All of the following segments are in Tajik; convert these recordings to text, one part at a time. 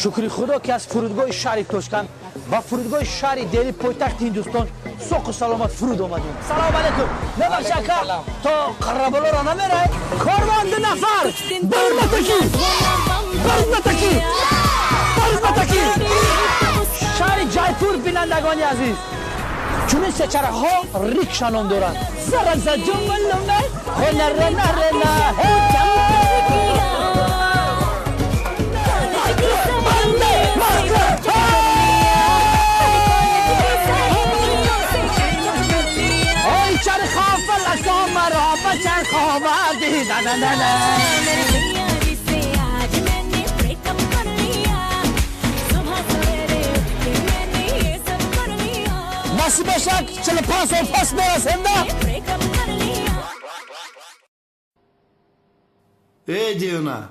Шукри Худо, ки аз фурудгоҳи шаҳри Тошканд ба фурудгоҳи шаҳри Дели, пойтахти Ҳиндустон, соқу саломат фуруд омадем. Салому алейкум. Мебахши, ака, то Қараболоро намерай? Корвон ду нафар. Барматаки, барматаки, барматаки. Шаҳри Ҷайпур. Бинандагони азиз, чунин сечарахҳо рикша ном доранд. Зараза ҷумлуме хонаренарена. Ой, чарха фалако маро ба чарх оварди. На-на-на-на. Насиб бошад, 45 сол пас мерасем, да. Э, девона,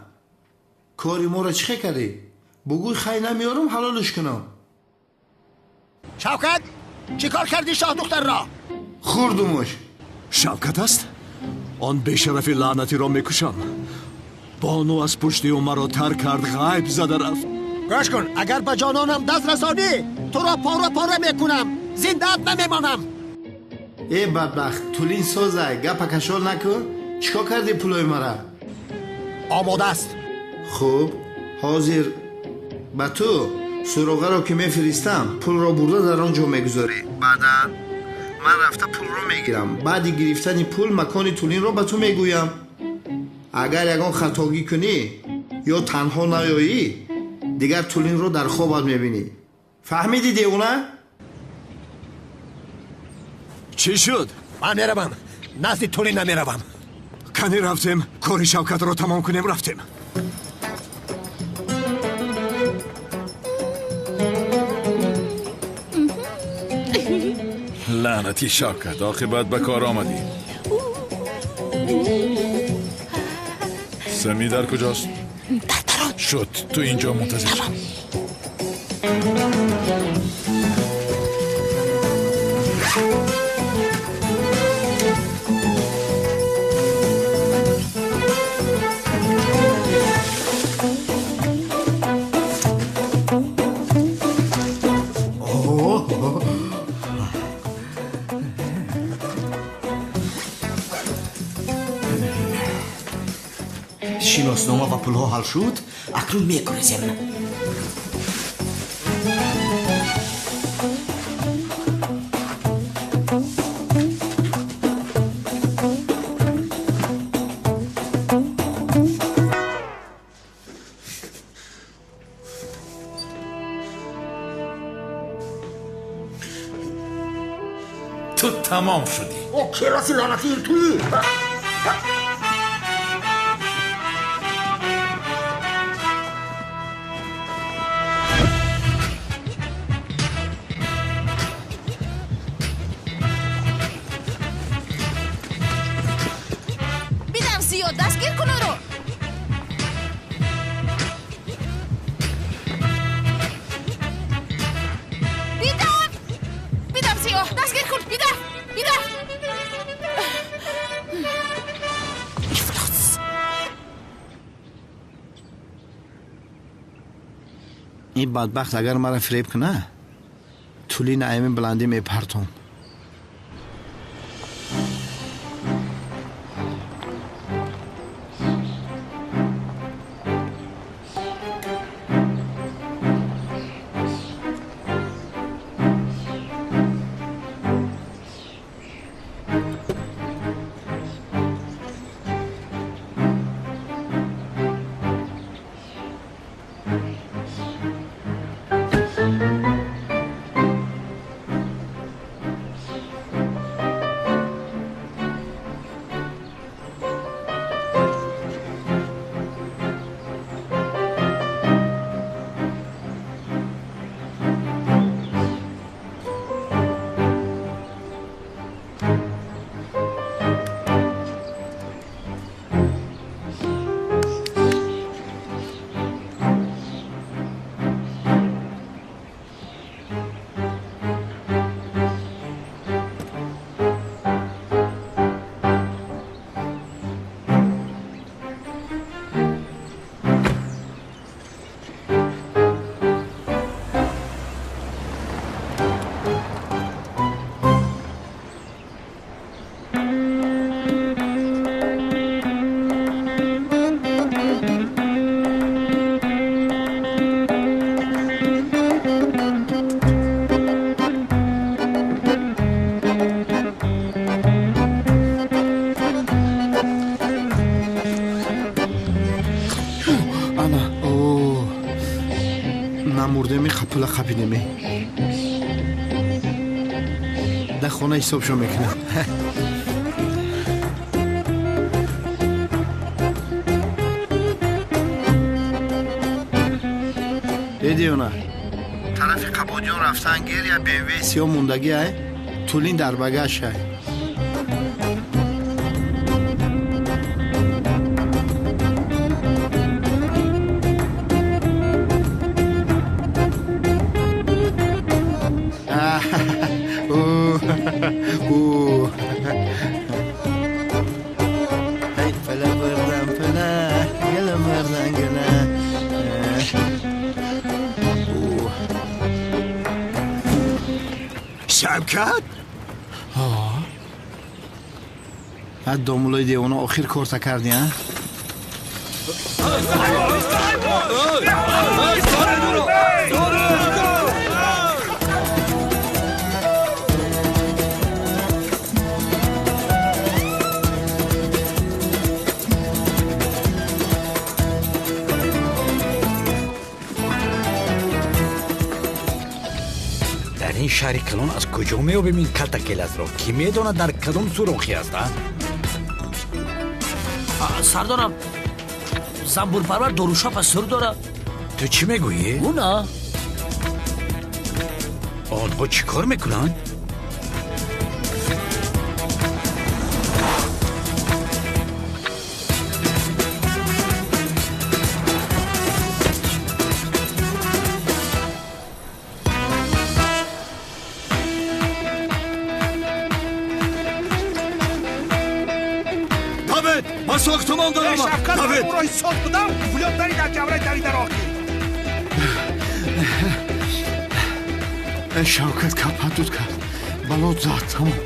кори моро чӣ хел кардӣ? Бугӯй, хай намеёрам, ҳалолш кунам. Шавкат, чӣ кор кардӣ шоҳдухтарро? Хӯрдумуш. Шавкат аст? Он бешарафи лаънатиро мекушам. Бону аз пушти ӯ маро тарк кард, ғайб зада рафт. Гӯш кун, агар ба ҷононам даст расонӣ, туро пора пора мекунам, зиндаат намемонам. Э, бадбахт, тулин созай, гапа кашол накун. Чӣ кор кардӣ пулои мара? Омода аст. Хуб, ҳозир ба ту суроғаро ки мефиристам, пулро бурда дар он ҷо мегузорӣ. Баъдан ман рафта пулро мегирам. Баъди гирифтани пул макони тулинро ба ту мегӯям. Агар ягон хатогӣ кунӣ ё танҳо наёӣ, дигар тулинро дар хобат мебинӣ. Фаҳмидӣ, девона? Чӣ шуд? Ман меравам, назди тулин намеравам. Кани рафтем, кори Шавкатро тамом кунем. Рафтем. Лаънатӣ Шавкат, оқибат ба кор омадӣ. Сами дар куҷост? Дар дарон. Шуд, ту инҷо мунтазир шав. Шиноснома ва пулҳо ҳал шуд, акнун мегурезем. Ту тамом шудӣ. О, кероси лаънатӣ, туӣ! Бидам, зиёд, дастгир кун ӯро. Бидам, бидам, зиёд, дастгир кун. Бидам, бидам. Ифлос. Ин бадбахт агар мара фиреб куна, тулина ами баландӣ мепартом. Бурдеми, пула қапидеми. Дар хона ҳисобшо мекунам. Э девона, тарафи Қабодиён рафтан гир, я БМВ сиёҳ мондагӣ ай, тулин дар багаш ай. Шавкат? Ҳа, домулои девона, охир корта кардӣ, а? Дар ин шаҳри калон аз куҷо меёбем ин калта келасро? Кӣ медонад дар кадом сурохӣ аст, а? Сардорам, занбурпарвар дорушапа сур дорад. Ту чӣ мегӯӣ? Ӯ на. Онҳо чӣ кор мекунанд? Ман сохтумон дорам. Давид, роҳи соз будам, пулёт дари дар ҷавраи дари дар охир. Шавкат капатут кард, балот зад, тамом.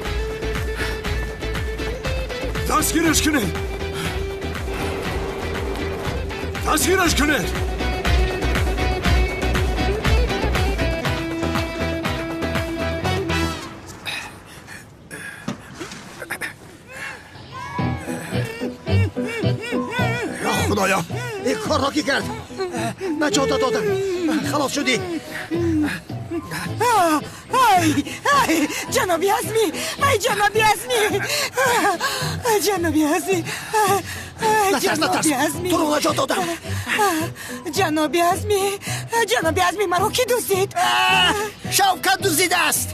Дастгираш кунед, дастгираш кунед. Худоё, ин корро ки кард? Наҷота додам, халос шудӣ. Ай, ай, ҷаноби Азмӣ, ай, ҷаноби Азмӣ, ҷаноби Азмӣ, натарс, натарс, туро наҷот додам. Ҷаноби Азмӣ, ҷаноби Азмӣ, маро кӣ дуздид? Шавкат дуздидааст.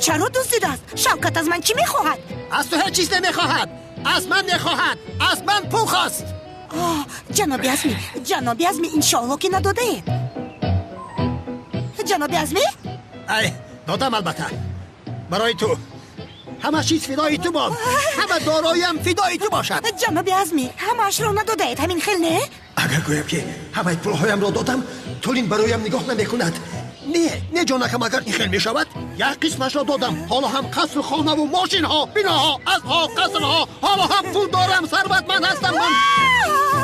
Чаро дуздидааст? Шавкат аз ман чӣ мехоҳад? Аз ту ҳеҷ чиз намехоҳад, аз ман мехоҳад, аз ман пул хост. Ҷаноби Азмӣ, ҷаноби Азмӣ, иншоалло ки надодаед. Ҷаноби Азмӣ? Ай, додам албатта. Барои ту. Ҳама чиз фидои ту бод. Ҳама дороям фидои ту бошад. Ҷаноби Азмӣ, ҳамаашро надодаед, ҳамин хел не? Агар гӯям ки ҳамаи пулҳоямро додам, тулин бароям нигоҳ намекунад. Не, не ҷонакам, агар ин хел мешавад, як қисмашро додам. Ҳоло ҳам қасру хонаву мошинҳо, биноҳо, аспҳо, қасрҳо, ҳоло ҳам пул дорам, сарватманд ҳастам ман.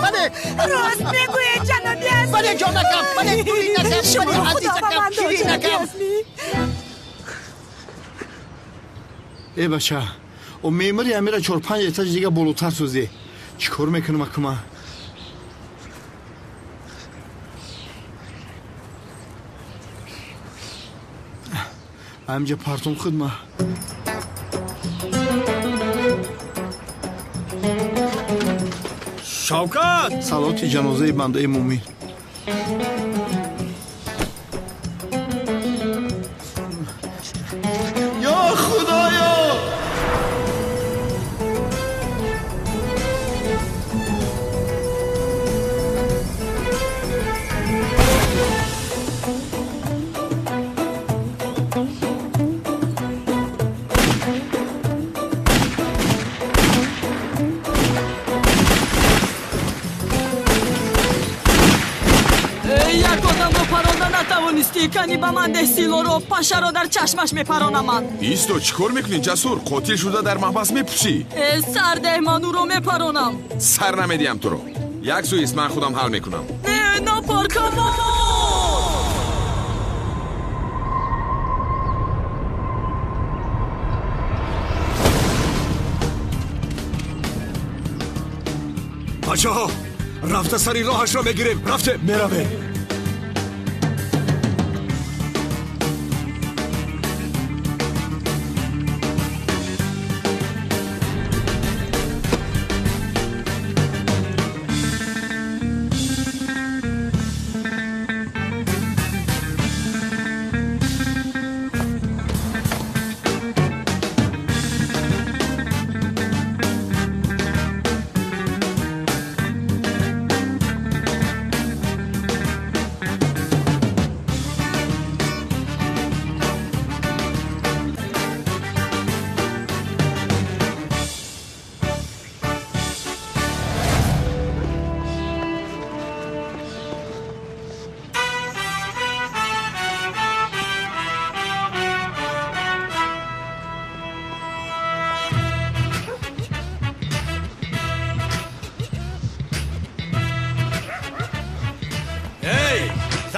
Бале, рост мегӯед, ҷаноби Азмӣ. Бале, ҷонакам, бале, тулинакам, бале, азизакам, ширинакам. Э бача, о меъмори амира 4-5 этаж дига болотар созӣ. Чӣ кор мекунам акума? Ҳамҷа партом худма. Шавкат! Салоти ҷанозаи бандаи мӯмин. Ё Худоё! Кани ба ман деҳ силоро, пашаро дар чашмаш мепаронаман. Исто, чӣ кор мекунӣ, Ҷасур? Қотил шуда дар маҳбас мепӯшӣ. Э, сар деҳ, ман ӯро мепаронам. Сар намедиҳам туро. Як сӯ ист, ман худам ҳал мекунам. Не, напар, Камол! Бачаҳо, рафта сари роҳашро мегирем. Рафте, меравем.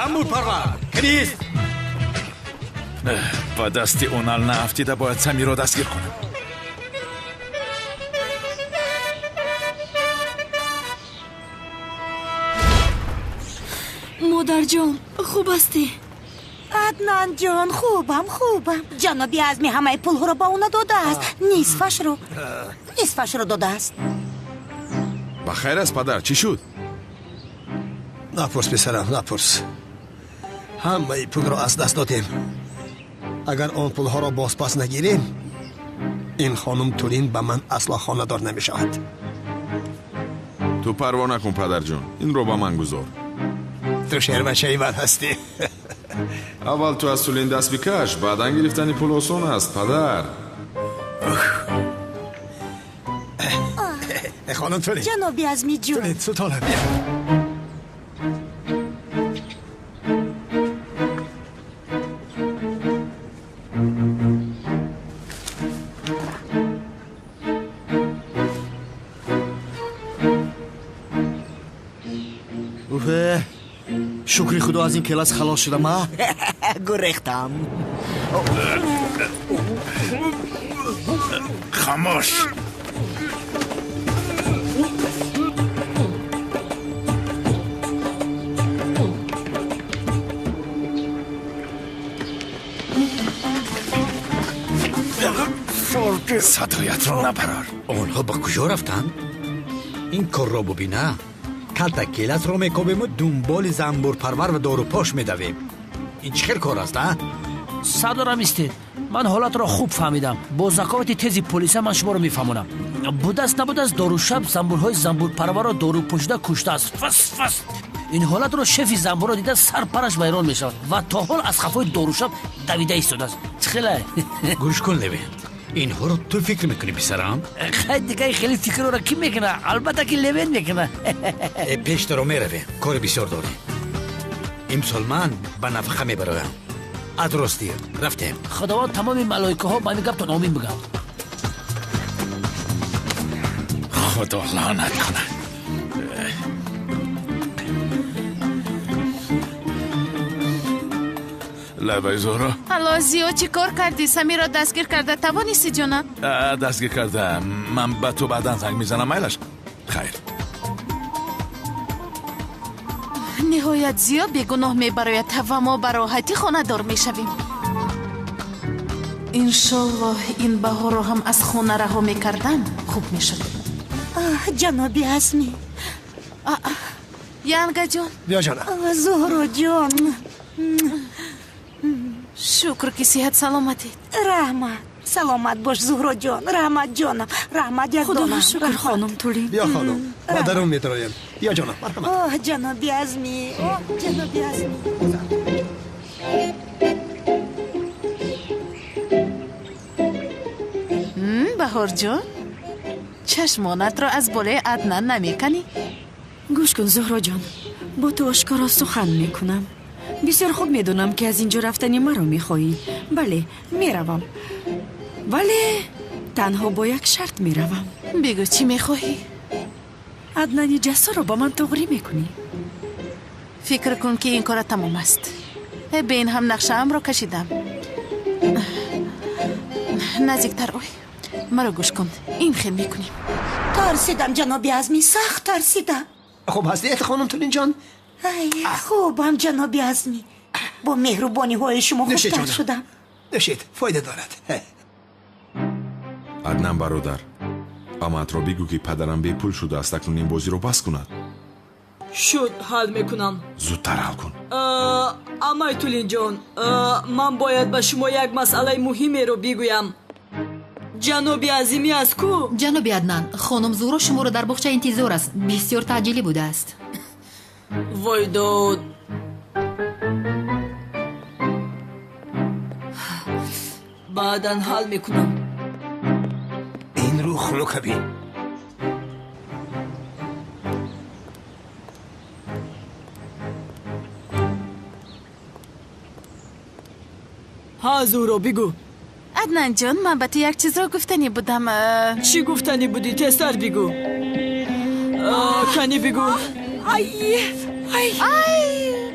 Замбурпарвар, книст. Ба дасти Онал наафтида бояд Самирро дастгир кунам. Модарҷон, хуб ҳастӣ? Аднанҷон, хубам, хубам. Ҷаноби Азми ҳамаи пулҳоро ба ӯ надодааст. Нисфашро додааст. Ба хайр аст, падар, чӣ шуд? Напурс, писарам, напурс. Ҳамаи пулро аз даст додем. Агар он пулҳоро бозпас нагирем, ин хонум Тулин ба ман асло хонадор намешавад. Ту парво накун, падарҷон, инро ба ман гузор. Ту шербачаи ман ҳастӣ. Аввал ту аз Тулин даст бикаш, баъдан гирифтани пул осон аст, падар. Хонум Тулин. Ҷаноби Азмиҷон. Тулин, султона, бия. Шукри худо аз ин келас халос шудам, а? Гурехтам. Хамош! Садоятро набарор. Онҳо ба куҷо рафтанд? Ин корро бубина. Калта келасро мекобему дунболи занбурпарвар ва дорупош медавем. Ин чӣ хел кор аст, а? Сардорам, истед. Ман ҳолатро хуб фаҳмидам. Бо заковати тези полиса ман шуморо мефаҳмонам. Будааст набудааст, дорушаб занбурҳои занбурпарварро дорупошида куштааст. Фас фас. Ин ҳолатро шефи занбурро дида сарпараш вайрон мешавад ва то ҳол аз хафои дорушаб давида истодааст. Чӣ хелай? Гӯш кун, Левент. Инҳоро ту фикр мекунӣ, писарам? Хай, дигаи хеле фикрро кӣ мекуна? Албатта ки Левент мекуна. Пештаро меравем, кори бисёр дорем. Имсол ман ба нафақа мебароям. Аз ростӣ рафтем. Худованд тамоми малоикаҳо ба ҳамин гаптон омин бигӯянд. Худо лаънат кунад. Лабай, Зуҳро. Алло, Зиё, чӣ кор кардӣ? Самирро дастгир карда тавонистӣ, ҷонам? Дастгир карда. Ман ба ту баъдан занг мезанам, майлаш? Хайр. Ниҳоят Зиё бегуноҳ мебарояд ва мо ба роҳатӣ хонадор мешавем. Иншоллоҳ, ин баҳорро ҳам аз хона раҳо мекардам, хуб мешуд. Ҷаноби Азмӣ. Янгаҷон. Биё, ҷонам. Зуҳроҷон. Шукр, ки сиҳат саломатед. Раҳмат. Саломат бош, Зуҳроҷон. Раҳмат, ҷонам. Раҳмат, як Худоро шукр, хонум Тулин. Биё, хонум, ба дарун медароем. Биё, ҷонам, марҳамат. Оҳ, ҷаноби Азмӣ. Оҳ, ҷаноби Азмӣ. Баҳорҷон, чашмонатро аз болои Аднан намеканӣ? Гӯш кун, Зуҳроҷон, бо ту ошкоро сухан мекунам. Бисёр хуб медонам, ки аз ин ҷо рафтани маро мехоҳӣ. Бале, меравам. Вале танҳо бо як шарт меравам. Бигӯ, чӣ мехоҳӣ? Аднани ҷассорро ба ман туғрӣ мекунӣ. Фикр кун, ки ин кора тамом аст. Бе ин ҳам нақшаамро кашидам. Наздиктар ой. Маро гӯш кун. Ин хел мекунем. Тарсидам, ҷаноби Азмӣ, сахт тарсидам. Хуб ҳастед, хонум Тулинҷон? Ай, хубам, ҷаноби Азмӣ. Бо меҳрубониҳои шумо хубтар шудам. Нӯшед, фоида дорад. Аднан бародар, амаатро бигӯ, ки падарам бепул шудааст, акнун ин бозиро бас кунад. Шуд, ҳал мекунам. Зудтар ҳал кун. Амай Тулинҷон, ман бояд ба шумо як масъалаи муҳимеро бигӯям. Ҷаноби Азимӣ аз ку? Ҷаноби Аднан, хонум Зуҳро шуморо дар боғча интизор аст. Бисёр таъҷилӣ будааст. Вой дод. Баъдан ҳал мекунам. Ин рӯ хунука бин. Ҳа, Зуҳро, бигӯ. Аднанҷон, ман ба ту як чизро гуфтанӣ будам. Чӣ гуфтанӣ будӣ? Тезтар бигӯ. Кани бигӯ. Ай, ай. Ай,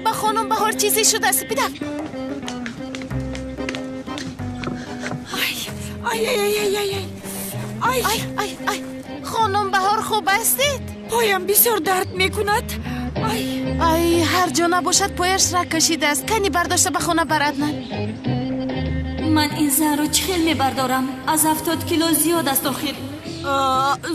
ба Хонум Баҳор чизе шудааст. Бидав. Ай, ай, ай, ай, ай, ай. Ай, ай, ай, ай. Хонум Баҳор, хуб ҳастед? Поям бисёр дард мекунад. Ай, ай, ҳар ҷо набошад пояш раг кашидааст. Кани бардошта ба хона бар, Аднан. Ман ин занро чӣ хел мебардорам? Аз 70 кило зиёд аст охир.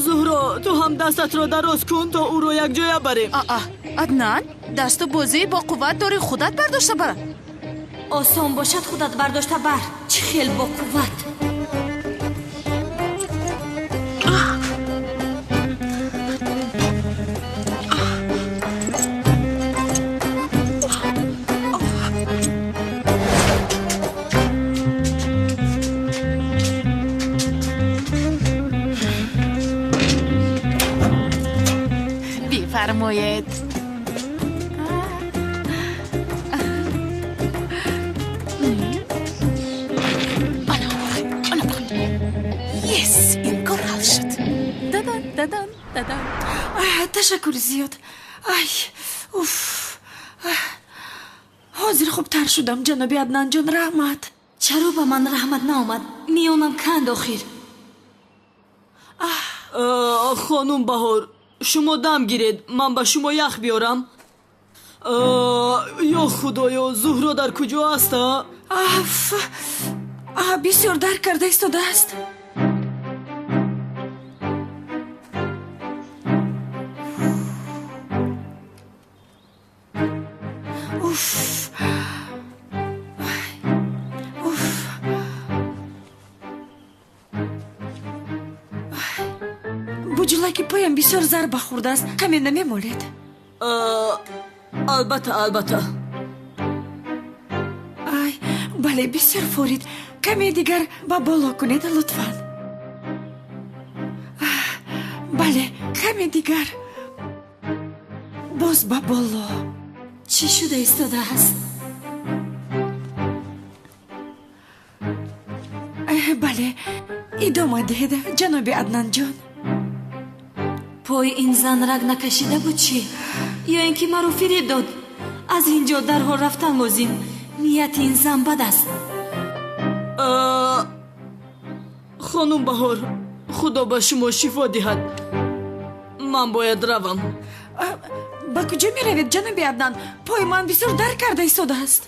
Зуҳро, ту ҳам дастатро дароз кун, то ӯро якҷоя барем. Аа, Аднан, дасту бозии бо қувват дорӣ, худат бардошта бар. Осон бошад, худат бардошта бар. Чӣ хел бо қувват. Бифармоед. Yes, ин кор ҳал шуд. Дадан, дадан, дадан. Ташаккури зиёд. Ай, уф. Ҳозир хубтар шудам, ҷаноби Аднанҷон, раҳмат. Чаро ба ман раҳмат наомад? Миёнам канд охир. Хонум Баҳор, шумо дам гиред, ман ба шумо ях биёрам. Ё худоё, Зуҳро дар куҷо аст? Аф, бисёр дард карда истодааст. Уф, уф. Буҷулаки поям бисёр зарба хӯрдааст. Каме намемолед? Албатта, албатта. Ай, бале, бисёр форид. Каме дигар ба боло кунед, лутфан. Бале, каме дигар. Боз ба боло. Чӣ шуда истодааст? Бале, идома диҳед, ҷаноби Аднанҷон. Пои ин зан раг накашида буд чӣ? Ё ин ки маро фиреб дод? Аз ин ҷо дарҳол рафтан лозим. Нияти ин зан бад аст. Хонум Баҳор, худо ба шумо шифо диҳад. Ман бояд равам. Ба куҷо меравед, ҷаноби Аднан? Пои ман бисёр дард карда истодааст.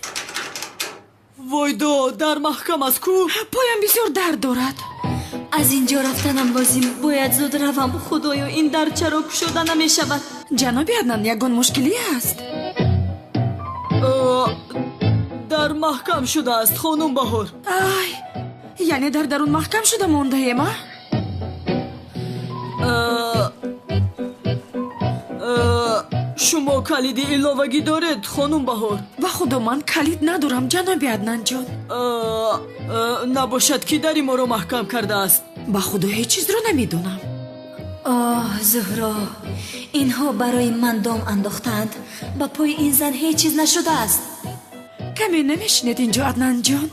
Войдо, дар маҳкам аст ку? Поям бисёр дард дорад. Аз ин ҷо рафтанам лозим. Бояд зуд равам. Худоё, ин дар чаро кушода намешавад? Ҷаноби Аднан, ягон мушкилӣ аст? Дар маҳкам шудааст, хонум Баҳор. Ай, яъне дар дарун маҳкам шуда мондаем, а? Шумо калиди иловагӣ доред, хонум Баҳор? Ба худо, ман калид надорам, ҷаноби Аднанҷон. Набошад, ки дари моро маҳкам кардааст? Ба худо, ҳеҷ чизро намедонам. Оҳ, Зуҳро, инҳо барои ман дом андохтаанд. Ба пои ин зан ҳеҷ чиз нашудааст. Каме намешинед инҷо, Аднанҷон?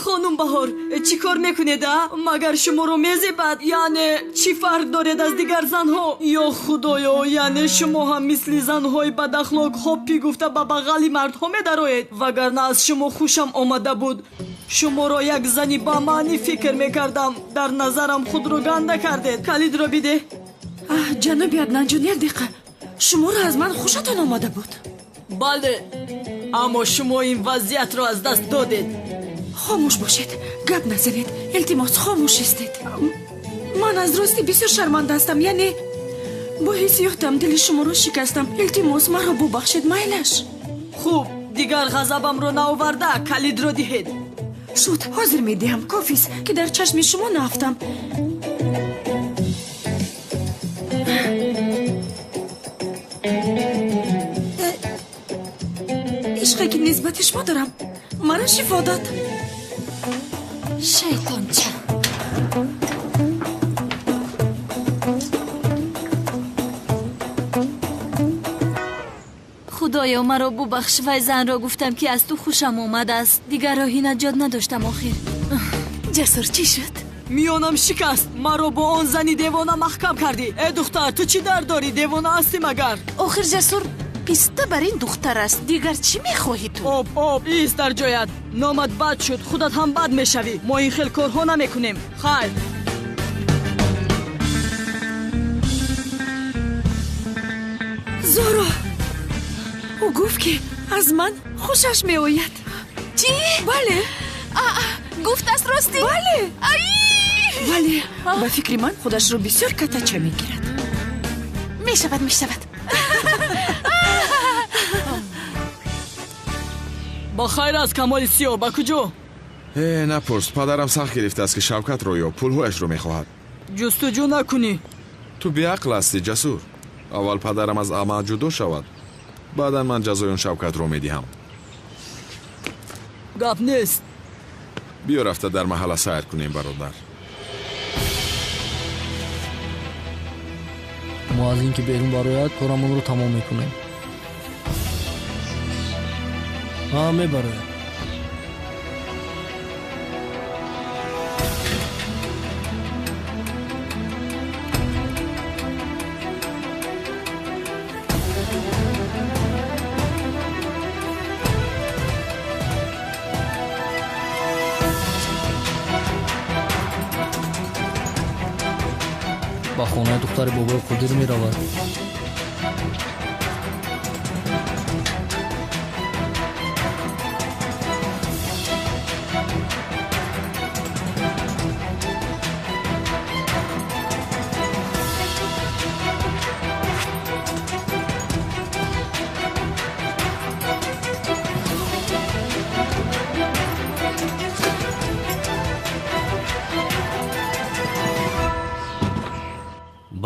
Хонум Баҳор, чӣ кор мекунед, а? Магар шуморо мезебад? Яъне чӣ фарқ доред аз дигар занҳо? Ё худоё, яъне шумо ҳам мисли занҳои бадахлоқ хоппӣ гуфта ба бағали мардҳо медароед? Вагарна аз шумо хушам омада буд. Шуморо як зани бамаънӣ фикр мекардам. Дар назарам худро ганда кардед. Калидро бидеҳ. Ҷаноби Аднанҷон, як дақиқа. Шуморо аз ман хушатон омада буд? Бале, аммо шумо ин вазъиятро аз даст додед. Хомӯш бошед, гап назанед. Илтимос, хомӯш истед. Ман аз рости бисёр шарманда ҳастам. Яъне бо ҳиссиётам дили шуморо шикастам. Илтимос, маро бубахшед, майлаш. Хуб, дигар ғазабамро наоварда, калидро диҳед. Шуд, ҳозир медиҳам. Кофист, ки дар чашми шумо наафтам. Ишқе ки нисбати шумо дорам, маро шифо дод. Шайтонча. Худоё, маро бубахш. Вай занро гуфтам, ки аз ту хушам омадааст. Дигар роҳи наҷот надоштам охир. Ҷасур, чӣ шуд? Миёнам шикаст. Маро бо он зани девона маҳкам кардӣ. Э духтар, ту чӣ дард дорӣ? Девона ҳастӣ магар? Охир, Ҷасур, Писта бар ин духтар аст. Дигар чӣ мехоҳӣ ту? Об, об, ист дар ҷоят. Номат бад шуд, худат ҳам бад мешавӣ. Мо ин хел корҳо намекунем. Хайр. Зоро, ӯ гуфт, ки аз ман хушаш меояд. Чӣ? Бале. Гуфтааст ростӣ? Бале. Вале ба фикри ман худашро бисёр катача мегирад. Мешавад, мешавад. Ба хайр аст, Камоли Сиёҳ, ба куҷо? Э, напурс, падарам сахт гирифтааст, ки Шавкатро ё пулҳояшро мехоҳад. Ҷустуҷӯ накунӣ. Ту беақл ҳастӣ, Ҷасур. Аввал падарам аз амал ҷудо шавад, баъдан ман ҷазои он Шавкатро медиҳам. Гап нест. Биё рафта дар маҳалла сайр кунем, бародар. Мо аз ин ки берун барояд, корамонро тамом мекунем. Ҳа, мебарояд. Ба хонаи духтари бобои Қодир меравад.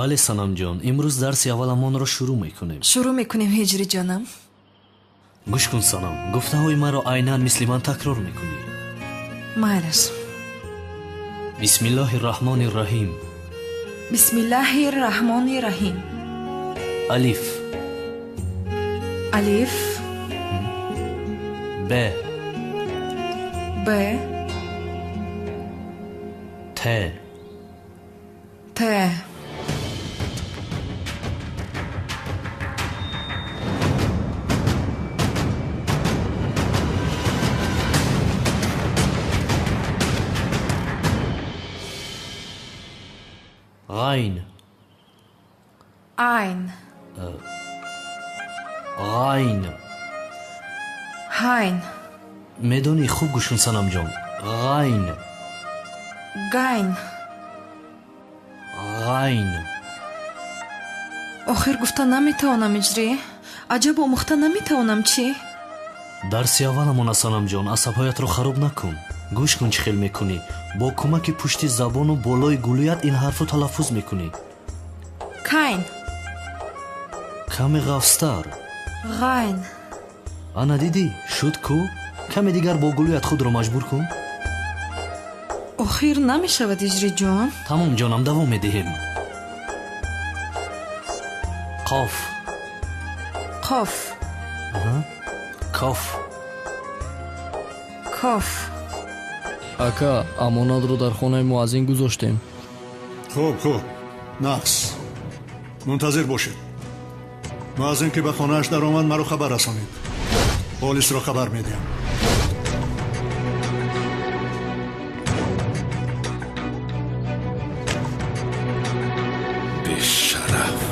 Бале, Санамҷон, имрӯз дарси авваламонро шурӯъ мекунем. Шурӯъ мекунем, Ҳиҷри ҷонам. Гӯш кун, Санам, гуфтаҳои маро айнан мисли ман такрор мекунӣ. Майлаш. Бисмиллоҳи раҳмони раҳим. Бисмиллаҳи раҳмони раҳим. Алиф. Алиф. Б. Б. Т. Т. Ғайн. Айн. Ғайн. Ҳайн. Медонӣ, хуб гӯш кун, Санамҷон. Ғайн. Гайн. Ғайн. Охир гуфта наметавонам, Иҷрӣ. Аҷаб омӯхта наметавонам, чӣ? Дарси авваламона, Санамҷон, асабҳоятро хароб накун. Гӯш кун, чӣ хел мекунӣ. Бо кӯмаки пушти забону болои гулӯят ин ҳарфро талаффуз мекунӣ. Кайн. Каме ғафзтар. Ғайн. Ана дидӣ, шуд ку? Каме дигар бо гулӯят худро маҷбур кун. Охир намешавад, Иҷриҷон. Тамом, ҷонам, давом медиҳем. Қоф. Қоф. Коф. Коф. Ака, амонатро дар хонаи муаззин гузоштем. Хуб, хуб, нақс. Мунтазир бошед. Муаззин ки ба хонааш даромад, маро хабар расонед. Полисро хабар медиҳам. Бешараф.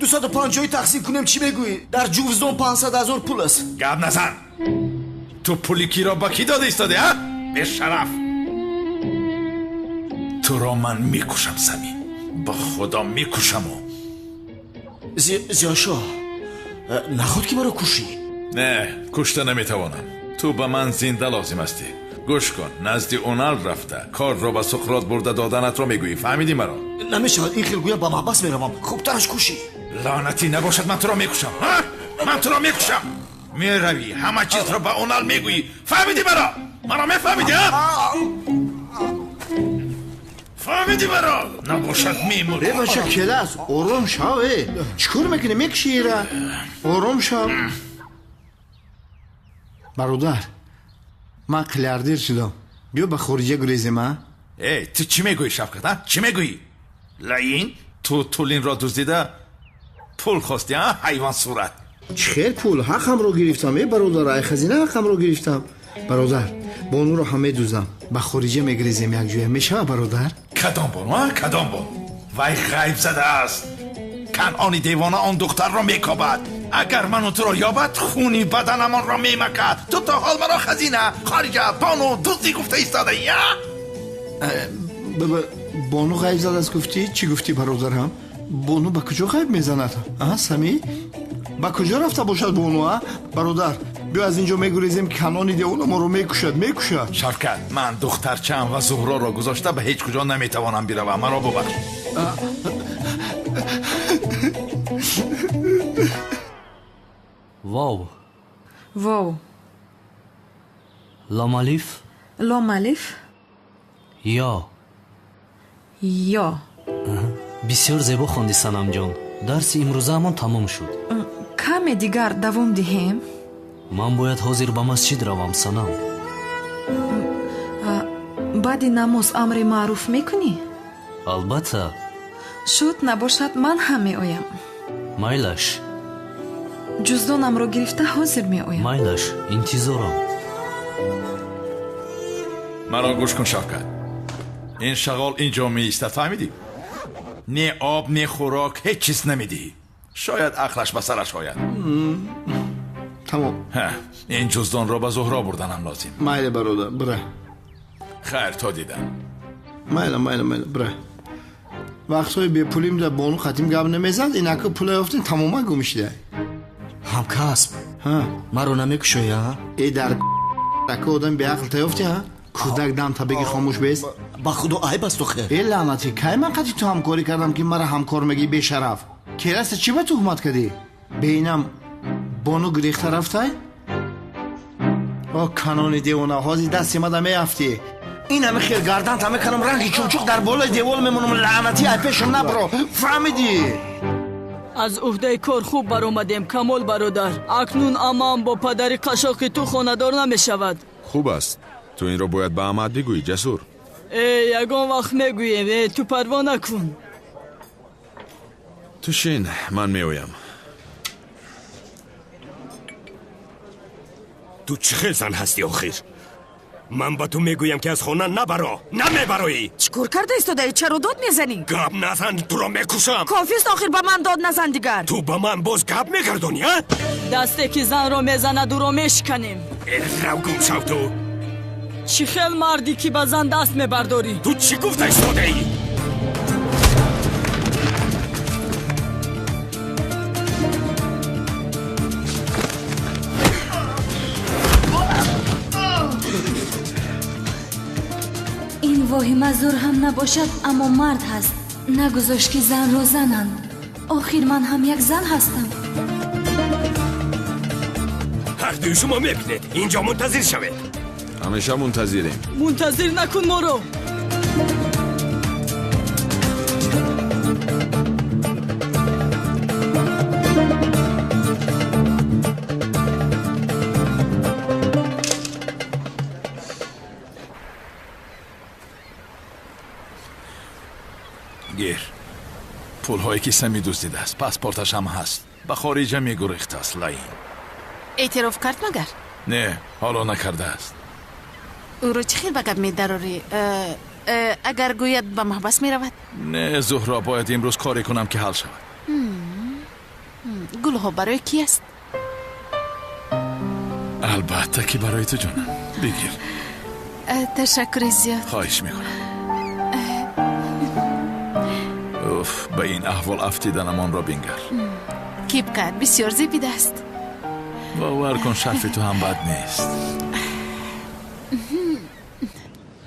250 тақсим кунем, чӣ мегӯӣ? Дар ҷувздон 500 ҳазор пул аст. Гап назан. Ту пули киро ба кӣ дода истоди, а? Бешараф. Туро ман мекушам, Самим. Ба худо мекушаму. Зиёшоҳ, наход ки маро кушӣ? Не, кушта наметавонам. Ту ба ман зинда лозим ҳастӣ. Гӯш кун, назди Унал рафта корро ба Суқрот бурда доданатро мегӯӣ. Фаҳмидӣ маро? Намешавад, ин хел гӯя ба маҳбас меравам. Хубтараш кушӣ. Лаънатӣ набошад, ман туро мекушам. Ман туро мекушам. Меравӣ, ҳама чизро ба Унал мегӯӣ. Фаҳмидӣ маро? Маро мефаҳмидӣ, а? Фаҳмидӣ маро? Набошад, мемурӣ. Э, бача, келас, ором шав, э. Чӣ кор мекунӣ? Мекушӣ ира. Ором шав. Бародар, ман қилярдир шудам. Биё ба хориҷа гурезем, а? Эй, ту чӣ мегӯӣ, Шавкат, а? Чӣ мегӯӣ? Лаин, ту Тулинро дуздида пул хостӣ, а, ҳайвон сурат? Чӣ хел пул? Ҳаққамро гирифтам, э бародар, ай хазина ҳаққамро гирифтам. Бародар, бонуро ҳам медуздам. Ба хориҷа мегурезем якҷоя. Мешава, бародар? Кадом бону, а? Кадом бону? Вай ғайб задааст. Канъони девона он духтарро мекобад. Агар ману туро ёбад, хуни баданамонро мемакад. Ту то ҳол маро хазина, хориҷа, бону, дуздӣ гуфта истодаӣ, а? Бону ғайб задааст гуфтӣ? Чӣ гуфтӣ, бародарам? Бону ба куҷо ғайб мезанад? А, Самӣ? Ба куҷо рафта бошад бону, а? Бародар, биё аз ин ҷо мегурезем, Канъони девона моро мекушад, мекушад. Шавкат, ман духтарчаам ва Зуҳроро гузошта ба ҳеҷ куҷо наметавонам биравам. Маро бубахш. Вов. Вов. Лом алиф. Лом алиф. Ё. Ё. Бисёр зебо хонди, Санамҷон. Дарси имрӯзаамон тамом шуд. Каме дигар давом диҳем? Ман бояд ҳозир ба масҷид равам, Санам. Баъди намоз амри маъруф мекунӣ? Албатта. Шуд, набошад, ман ҳам меоям. Майлаш. Ҷуздонамро гирифта ҳозир меоям. Майлаш, интизорам. Маро гӯш кун, Шавкат. Ин шағол ин ҷо меистад, фаҳмидӣ? Не об, не хӯрок, ҳеҷ чиз намедиҳӣ. Шояд ақлаш ба сараш ояд. Тамом. Ин ҷуздонро ба Зуҳро бурданам лозим. Майли, бародар, бира. Хайр, то дидан. Майла, майла, майла, бира. Вақтҳои бепулим да бону қатим гап намезад, инака пула ёфтем, тамоман гум шуда. Ҳамкасб, маро намекушоӣ, а? Э, дар ака одам беақл та ёфтӣ, а? Кӯдак дам та беги хомӯш бест. Ба худо айб аст охир. Э, лаънатӣ, кай ман қати ту ҳамкорӣ кардам, ки мара ҳамкор мегӣ, бешараф? Кераста чӣ ба туҳмат кардӣ? Бeinам бону гирехта рафтай? О, канони девона, ҳозир дасти мада меафтӣ. Ин ҳами хел гардан та мекунам, ранги чумчуқ дар болои девол мемонам, лаънатӣ, ай пешам набро. Фаҳмидӣ? Аз уҳдаи кор хуб баромадем, Камол бародар. Акнун амаам бо падари қашоқи ту хонадор намешавад. Хуб аст. Ту инро бояд ба амаат бигӯӣ, Ҷасур. Э, ягон вақт мегӯем. Э, ту парво накун. Ту шин, ман меоям. Ту чӣ хел зан ҳастӣ охир? Ман ба ту мегӯям, ки аз хона набаро, намебароӣ. Чӣ кор карда истодаӣ? Чаро дод мезанӣ? Гап назан, туро мекушам. Кофист охир, ба ман дод назан дигар. Ту ба ман боз гап мегардонӣ, а? Дасте ки занро мезанад, ӯро мешиканем. Э, рав, гум шав ту. Чӣ хел мардӣ, ки ба зан даст мебардорӣ? Ту чӣ гуфта истодаӣ? Ин воҳима зур ҳам набошад, аммо мард ҳаст. Нагузошт, ки занро зананд. Охир ман ҳам як зан ҳастам. Ҳардуи шумо мебинед, инҷо мунтазир шавед. Ҳамеша мунтазирем. Мунтазир накун моро. Гир, пулҳое ки Сами дуздидааст, паспорташ ҳам ҳаст. Ба хориҷа мегурехтааст, лаин. Эътироф кард магар? Не, ҳоло накардааст. Ӯро чӣ хел ба гап медарорӣ? Агар гӯяд, ба маҳбас меравад. Не, Зуҳро, бояд имрӯз коре кунам, ки ҳал шавад. Гулҳо барои кӣ аст? Албатта, ки барои ту, ҷонам. Бигир. Ташаккури зиёд. Хоҳиш мекунам. Уф, ба ин аҳвол афтиданамонро бингар. Кипкат бисёр зебидааст. Бовар кун, шарфи ту ҳам бад нест.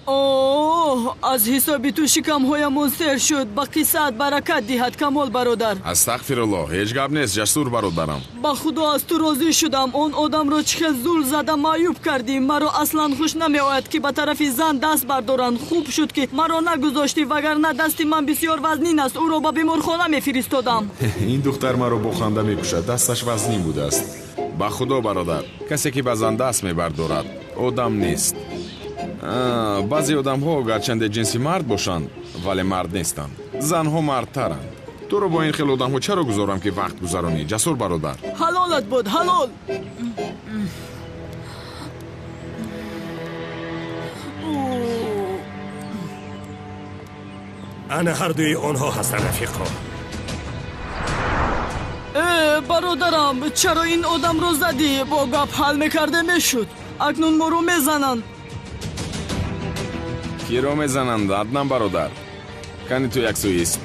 Оҳ, аз ҳисоби ту шикамҳоямон сер шуд. Ба қиссаат баракат диҳад, Камол бародар. Астағфируллоҳ, ҳеҷ гап нест, Ҷасур бародарам. Ба худо, аз ту розӣ шудам. Он одамро чӣ хел зул зада маъюб кардӣ. Маро аслан хуш намеояд, ки ба тарафи зан даст бардоранд. Хуб шуд, ки маро нагузоштӣ, вагарна дасти ман бисёр вазнин аст, ӯро ба беморхона мефиристодам. Ин духтар маро бо ханда мекушад, дасташ вазнин будааст. Ба худо, бародар, касе ки ба зан даст мебардорад, одам нест. Баъзе одамҳо гарчанде ҷинси мард бошанд, вале мард нестанд. Занҳо мардтаранд. Туро бо ин хел одамҳо чаро гузорам, ки вақт гузаронӣ, Ҷасур бародар? Ҳалолат буд, ҳалол. Ана ҳардуи онҳо ҳастанд, рафиқо. Э, бародарам, чаро ин одамро задӣ? Бо гап ҳал мекарде мешуд. Акнун моро мезананд. Киро мезананд, Аднан бародар? Кани ту як сӯист.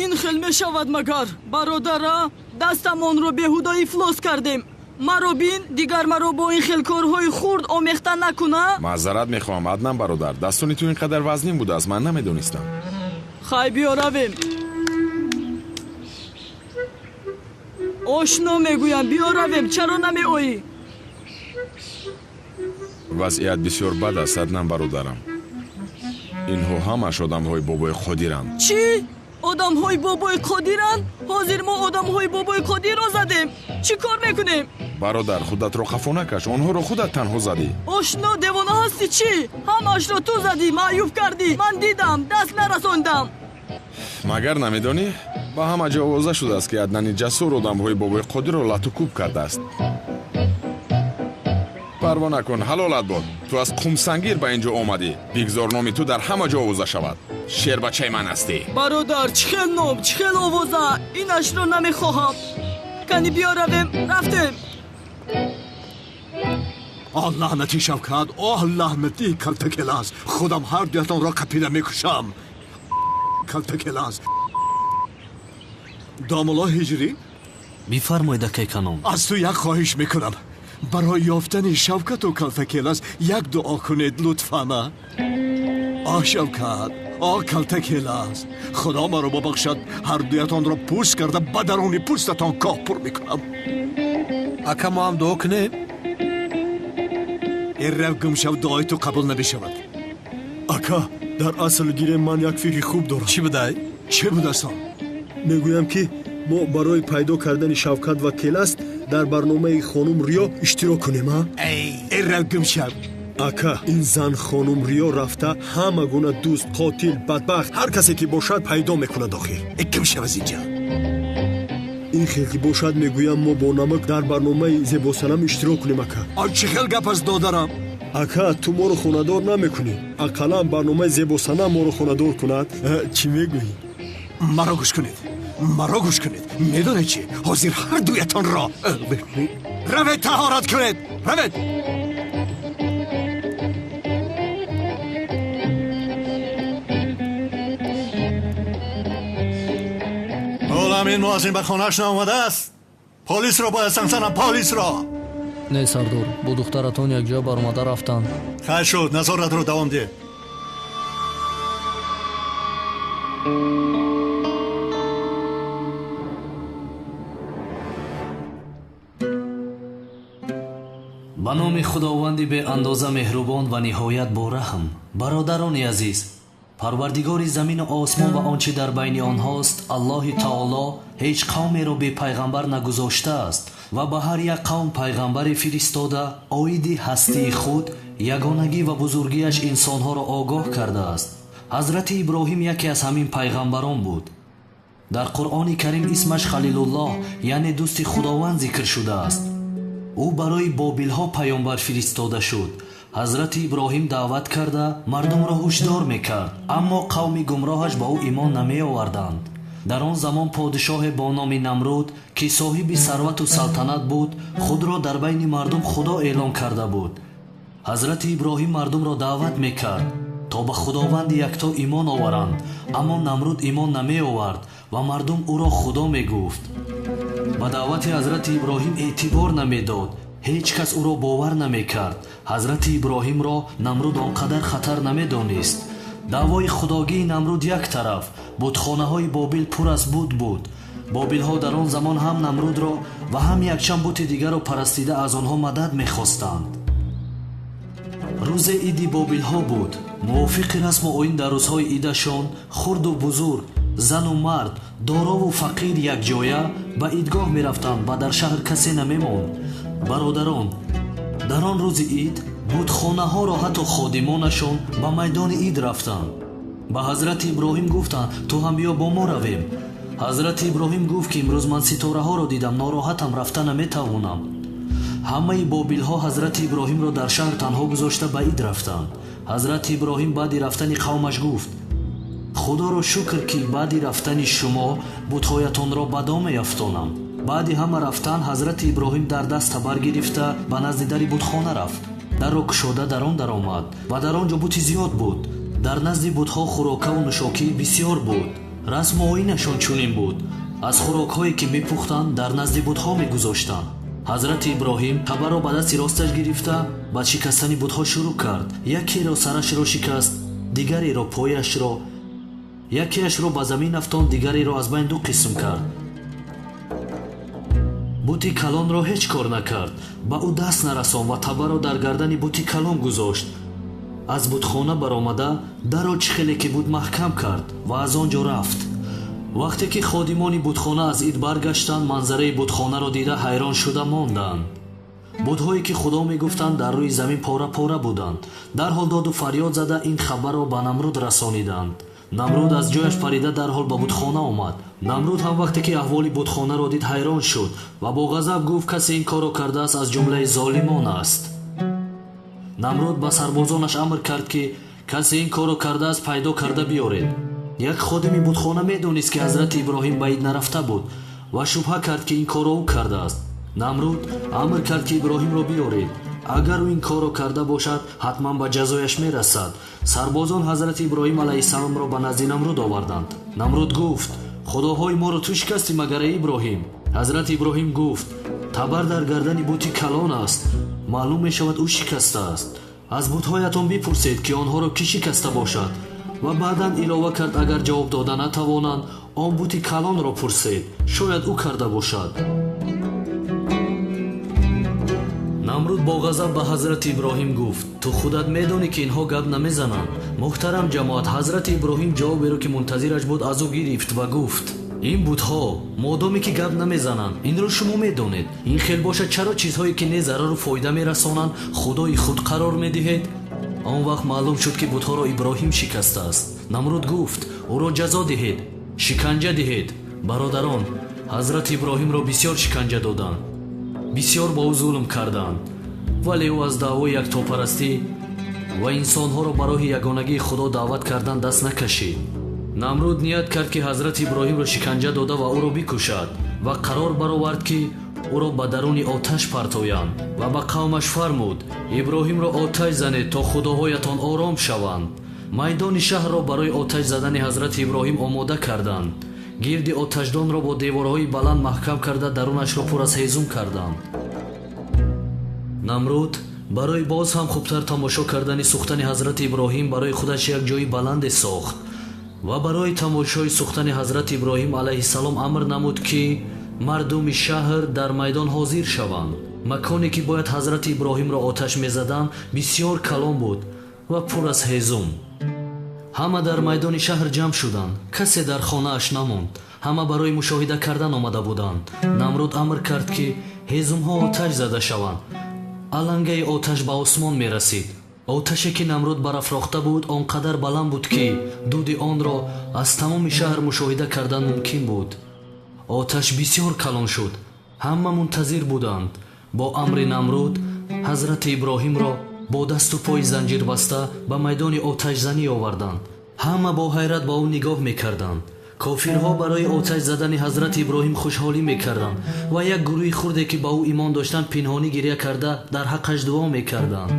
Ин хел мешавад магар, бародара? Дастамонро беҳуда ифлос кардем. Маро бин, дигар маро бо ин хел корҳои хурд омехта накуна. Маъзарат мехоҳам, Аднан бародар. Дастони ту ин қадар вазнин будааст, ман намедонистам. Хай, биё равем. Ошно мегӯям, биё равем, чаро намеоӣ? Вазъият бисёр бад аст, Аднан бародарам. Инҳо ҳамаш одамҳои бобои Қодиранд. Чӣ? Одамҳои бобои Қодиранд? Ҳозир мо одамҳои бобои Қодирро задем. Чӣ кор мекунем? Бародар, худатро қафо накаш, онҳоро худат танҳо задӣ. Ошно, девона ҳастӣ чӣ? Ҳамаашро ту задӣ, маъюб кардӣ. Ман дидам, даст нарасондам. Магар намедонӣ? Ба ҳама ҷо овоза шудааст, ки Аднани Ҷасур одамҳои бобои Қодирро лату кӯб кардааст. Парво накун, ҳалолат бод. Ту аз Қумсангир ба ин ҷо омадӣ. Бигзор номи ту дар ҳама ҷо овоза шавад. Шербачаи ман ҳастӣ. Бародар, чӣ хел ном, чӣ хел овоза? Инашро намехоҳам. Кани биё равем, рафтем. Оҳ, лаънати Шавкат, оҳ, лаънати Калтакелас. Худам ҳар дуятонро қапида мекушам. Калтакелас. Домулло Ҳиҷрӣ? Бифармоед, акай Канон. Аз ту як хоҳиш мекунам. Барои ёфтани Шавкату Калтакелас як дуо кунед, лутфан. Оҳ, Шавкат, оҳ, Калтакелас. Худо маро бубахшад, ҳар дуятонро пӯст карда ба даруни пӯстатон коҳ пур мекунам. Ака, мо ҳам дуо кунем? Эррав, гум шав, дуои ту қабул намешавад. Ака, дар асл гирем, ман як фикри хуб дорам. Чӣ будай? Чӣ будаст он? Мегӯям, ки мо барои пайдо кардани Шавкат ва Келаст дар барномаи хонум Риё иштирок кунем, а? Эррав, гум шав. Ака, ин зан хонум Риё рафта ҳама гуна дӯст, қотил, бадбахт, ҳар касе ки бошад, пайдо мекунад охир. Гум шав аз инҷа. Ин хел ки бошад, мегӯям, мо бо намак дар барномаи Зебосанам иштирок кунем, ака. Он чӣ хел гап аст, додарам? Ака, ту моро хонадор намекунӣ. Ақаллан барномаи Зебосанам моро хонадор кунад. Чӣ мегӯӣ? Маро гӯш кунед, маро гӯш кунед. Медонед чӣ? Ҳозир ҳар дуятонро равед, таҳорат кунед, равед. Ҳолам ин муаззин ба хонааш наомадааст. Полисро бояд занг занам, полисро. Не, сардор, бо духтаратон якҷоя баромада рафтанд. Хайр шуд, назоратро давом деҳ. Ба номи Худованди беандоза меҳрубон ва ниҳоят бораҳм. Бародарони азиз, Парвардигори замину осмон ва он чӣ дар байни онҳост, Аллоҳи таоло ҳеҷ қавмеро бепайғамбар нагузоштааст ва ба ҳар як қавм пайғамбаре фиристода, оиди ҳастии худ, ягонагӣ ва бузургиаш инсонҳоро огоҳ кардааст. Ҳазрати Иброҳим яке аз ҳамин пайғамбарон буд. Дар Қуръони Карим исмаш Халилуллоҳ, яъне дӯсти Худованд зикр шудааст. Ӯ барои бобилҳо паёмбар фиристода шуд. Ҳазрати Иброҳим даъват карда мардумро ҳушдор мекард, аммо қавми гумроҳаш ба ӯ имон намеоварданд. Дар он замон подишоҳе бо номи Намруд, ки соҳиби сарвату салтанат буд, худро дар байни мардум худо эълон карда буд. Ҳазрати Иброҳим мардумро даъват мекард, то То ба Худованди якто имон оваранд. Аммо Намруд имон намеовард ва мардум ӯро худо мегуфт. Ба даъвати ҳазрати Иброҳим эътибор намедод. Ҳеҷ кас ӯро бовар намекард. Ҳазрати Иброҳимро Намруд он қадар хатар намедонист. Даъвои худогии Намруд як тараф, бутхонаҳои Бобил пур аз бут буд. Бобилҳо дар он замон ҳам Намрудро ва ҳам якчанд бути дигарро парастида аз онҳо мадад мехостанд. Рӯзе иди бобилҳо буд. Мувофиқи расму оин дар рӯзҳои идашон хурду бузург, зану мард, дорову фақир якҷоя ба идгоҳ мерафтанд ва дар шаҳр касе намемонд. Бародарон, дар он рӯзи ид бутхонаҳоро ҳатто ходимонашон ба майдони ид рафтанд. Ба ҳазрати Иброҳим гуфтанд: ту ҳам биё, бо мо равем. Ҳазрати Иброҳим гуфт, ки имрӯз ман ситораҳоро дидам, нороҳатам, рафта наметавонам. Ҳамаи бобилҳо ҳазрати Иброҳимро дар шаҳр танҳо гузошта ба ид рафтанд. Ҳазрати Иброҳим баъди рафтани қавмаш гуфт: худоро шукр, ки баъди рафтани шумо бутҳоятонро ба дом меафтонам. Баъди ҳама рафтан ҳазрати Иброҳим дар даст табар гирифта ба назди дари бутхона рафт. Дарро кушода дар он даромад ва дар он ҷо бути зиёд буд. Дар назди бутҳо хӯрокаву нӯшокӣ бисьёр буд. Расму оинашон чунин буд: аз хӯрокҳое ки мепухтанд, дар назди бутҳо мегузоштанд. Ҳазрати Иброҳим табарро ба дасти росташ гирифта ба шикастани бутҳо шурӯъ кард. Якеро сарашро шикаст, дигареро пояшро, якеашро ба замин афтонд, дигареро аз байн ду қисм кард. Бути калонро ҳеҷ кор накард, ба ӯ даст нарасон ва табарро дар гардани бути калон гузошт. Аз бутхона баромада дарро чӣ хеле ки буд маҳкам кард ва аз он ҷо рафт. Вақте ки ходимони бутхона аз ид баргаштанд, манзараи бутхонаро дида ҳайрон шуда монданд. Бутҳое ки худо мегуфтанд, дар рӯи замин пора-пора буданд. Дарҳол доду фарёд зада ин хабарро ба Намруд расониданд. Намруд аз ҷояш парида дарҳол ба бутхона омад. Намруд ҳам вақте ки аҳволи бутхонаро дид, ҳайрон шуд ва бо ғазаб гуфт: касе ин корро кардааст, аз ҷумлаи золимон аст. Намруд ба сарбозонаш амр кард, ки касе ин корро кардааст, пайдо карда биёред. Як ходими бутхона медонист, ки ҳазрати Иброҳим ба ид нарафта буд ва шубҳа кард, ки ин корро ӯ кардааст. Намруд амр кард, ки Иброҳимро биёред. Агар ӯ ин корро карда бошад, ҳатман ба ҷазояш мерасад. Сарбозон ҳазрати Иброҳим алайҳиссаломро ба назди Намруд оварданд. Намруд гуфт: худоҳои моро ту шикастӣ, магар, эй Иброҳим? Ҳазрати Иброҳим гуфт: табар дар гардани бути калон аст, маълум мешавад, ӯ шикастааст. Аз бутҳоятон бипурсед, ки онҳоро кӣ шикаста бошад. Ва баъдан илова кард: агар ҷавоб дода натавонанд, он бути калонро пурсед, шояд ӯ карда бошад. Намруд бо ғазаб ба ҳазрати Иброҳим гуфт: ту худат медонӣ, ки инҳо гап намезананд. Муҳтарам ҷамоат, ҳазрати Иброҳим ҷавоберо, ки мунтазираш буд, аз ӯ гирифт ва гуфт: ин бутҳо модоме ки гап намезананд, инро шумо медонед. Ин хел бошад, чаро чизҳое ки не зарару фоида мерасонанд, худои худ қарор медиҳед? Он вақт маълум шуд, ки бутҳоро Иброҳим шикастааст. Намруд гуфт: ӯро ҷазо диҳед, шиканҷа диҳед. Бародарон, ҳазрати Иброҳимро бисёр шиканҷа доданд, бисёр ба ӯ зулм карданд, вале ӯ аз даъвои яктопарастӣ ва инсонҳоро ба роҳи ягонагии Худо даъват кардан даст накашид. Намруд ният кард, ки ҳазрати Иброҳимро шиканҷа дода ва ӯро бикушад ва қарор баровард, ки ӯро ба даруни оташ партоянд ва ба қавмаш фармуд: Иброҳимро оташ занед, то худоҳоятон ором шаванд. Майдони шаҳрро барои оташ задани ҳазрати Иброҳим омода карданд. Гирди оташдонро бо деворҳои баланд маҳкам карда, дарунашро пур аз ҳезум карданд. Намруд барои боз ҳам хубтар тамошо кардани сӯхтани ҳазрати Иброҳим барои худаш як ҷои баланде сохт ва барои тамошои сӯхтани ҳазрати Иброҳим алайҳиссалом амр намуд, ки мардуми шаҳр дар майдон ҳозир шаванд. Маконе ки бояд ҳазрати Иброҳимро оташ мезаданд, бисьёр калон буд ва пур аз ҳезум. Ҳама дар майдони шаҳр ҷамъ шуданд, касе дар хонааш намонд. Ҳама барои мушоҳида кардан омада буданд. Намруд амр кард, ки ҳезумҳо оташ зада шаванд. Алангаи оташ ба осмон мерасид. Оташе ки Намруд барафрохта буд, он қадар баланд буд, ки дуди онро аз тамоми шаҳр мушоҳида кардан мумкин буд. Оташ бисёр калон шуд. Ҳама мунтазир буданд. Бо амри Намруд ҳазрати Иброҳимро бо дасту пои занҷирбаста ба майдони оташзанӣ оварданд. Ҳама бо ҳайрат ба ӯ нигоҳ мекарданд. Кофирҳо барои оташ задани ҳазрати Иброҳим хушҳолӣ мекарданд ва як гурӯҳи хурде, ки ба ӯ имон доштанд, пинҳонӣ гиря карда дар ҳаққаш дуо мекарданд.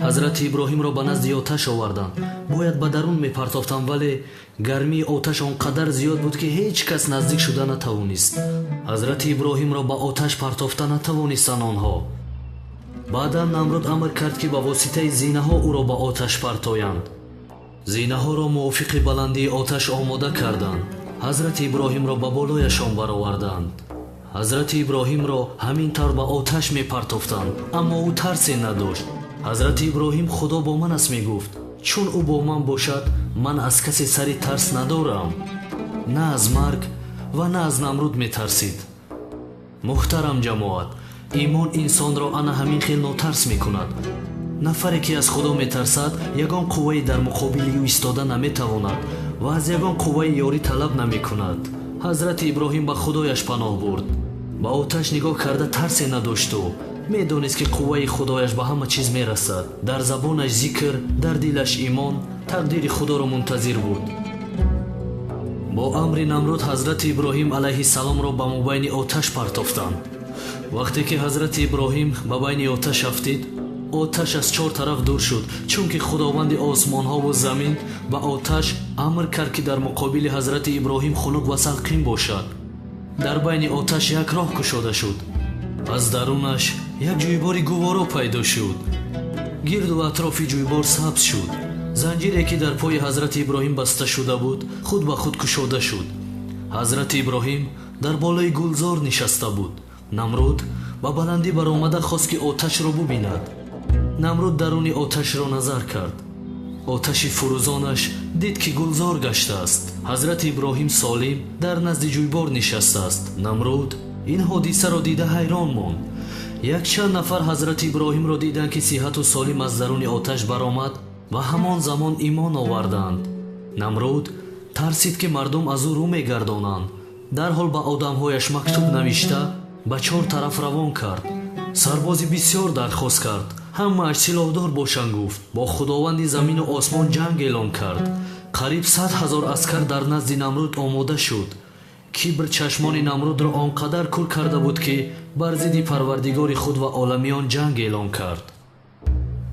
Ҳазрати Иброҳимро ба назди оташ оварданд. Бояд ба дарун мепартофтанд, вале гармии оташ он қадар зиёд буд, ки ҳеҷ кас наздик шуда натавонист. Ҳазрати Иброҳимро ба оташ партофта натавонистанд онҳо. Баъдан Намруд амр кард, ки ба воситаи зинаҳо ӯро ба оташ партоянд. Зинаҳоро мувофиқи баландии оташ омода карданд. Ҳазрати Иброҳимро ба болояшон бароварданд. Ҳазрати Иброҳимро ҳамин тавр ба оташ мепартофтанд, аммо ӯ тарсе надошт. Ҳазрати Иброҳим худо бо ман аст мегуфт. Чун ӯ бо ман бошад, ман аз касе сари тарс надорам. На аз марг ва на аз Намруд метарсид. Муҳтарам ҷамоат, имон инсонро ана ҳамин хел нотарс мекунад. Нафаре ки аз худо метарсад, ягон қуввае дар муқобили ӯ истода наметавонад ва аз ягон қувваи ёрӣ талаб намекунад. Ҳазрати Иброҳим ба худояш паноҳ бурд. Ба оташ нигоҳ карда тарсе надошту медонист, ки қувваи худояш ба ҳама чиз мерасад. Дар забонаш зикр, дар дилаш имон, тақдири худоро мунтазир буд. Бо амри Намруд ҳазрати Иброҳим алайҳиссаломро ба мобайни оташ партофтанд. Вақте ки ҳазрати Иброҳим ба байни оташ афтид, оташ аз чор тараф дур шуд, чунки худованди осмонҳову замин ба оташ амр кард, ки дар муқобили ҳазрати Иброҳим хунук ва салқин бошад. Дар байни оташ як роҳ кушода шуд. Аз дарунаш як ҷӯйбори гуворо пайдо шуд. Гирду атрофи ҷӯйбор сабз шуд. Занҷире ки дар пои ҳазрати Иброҳим баста шуда буд, худ ба худ кушода шуд. Ҳазрати Иброҳим дар болои гулзор нишаста буд. Намруд ба баландӣ баромада хост, ки оташро бубинад. Намруд даруни оташро назар кард. Оташи фурӯзонаш дид, ки гулзор гаштааст. Ҳазрати Иброҳим солим дар назди ҷӯйбор нишастааст. Намруд ин ҳодисаро дида ҳайрон монд. Якчанд нафар ҳазрати Иброҳимро диданд, ки сиҳату солим аз даруни оташ баромад ва ҳамон замон имон оварданд. Намруд тарсид, ки мардум аз ӯ рӯ мегардонанд. Дарҳол ба одамҳояш мактуб навишта ба чор тараф равон кард. Сарбози бисёр дархост кард. Ҳамааш силоҳдор бошанд, гуфт. Бо худованди замину осмон ҷанг эълон кард. Қариб 100 000 аскар дар назди Намруд омода шуд. Кибр чашмони Намрудро он қадар кур карда буд, ки бар зидди парвардигори худ ва оламиён ҷанг эълон кард.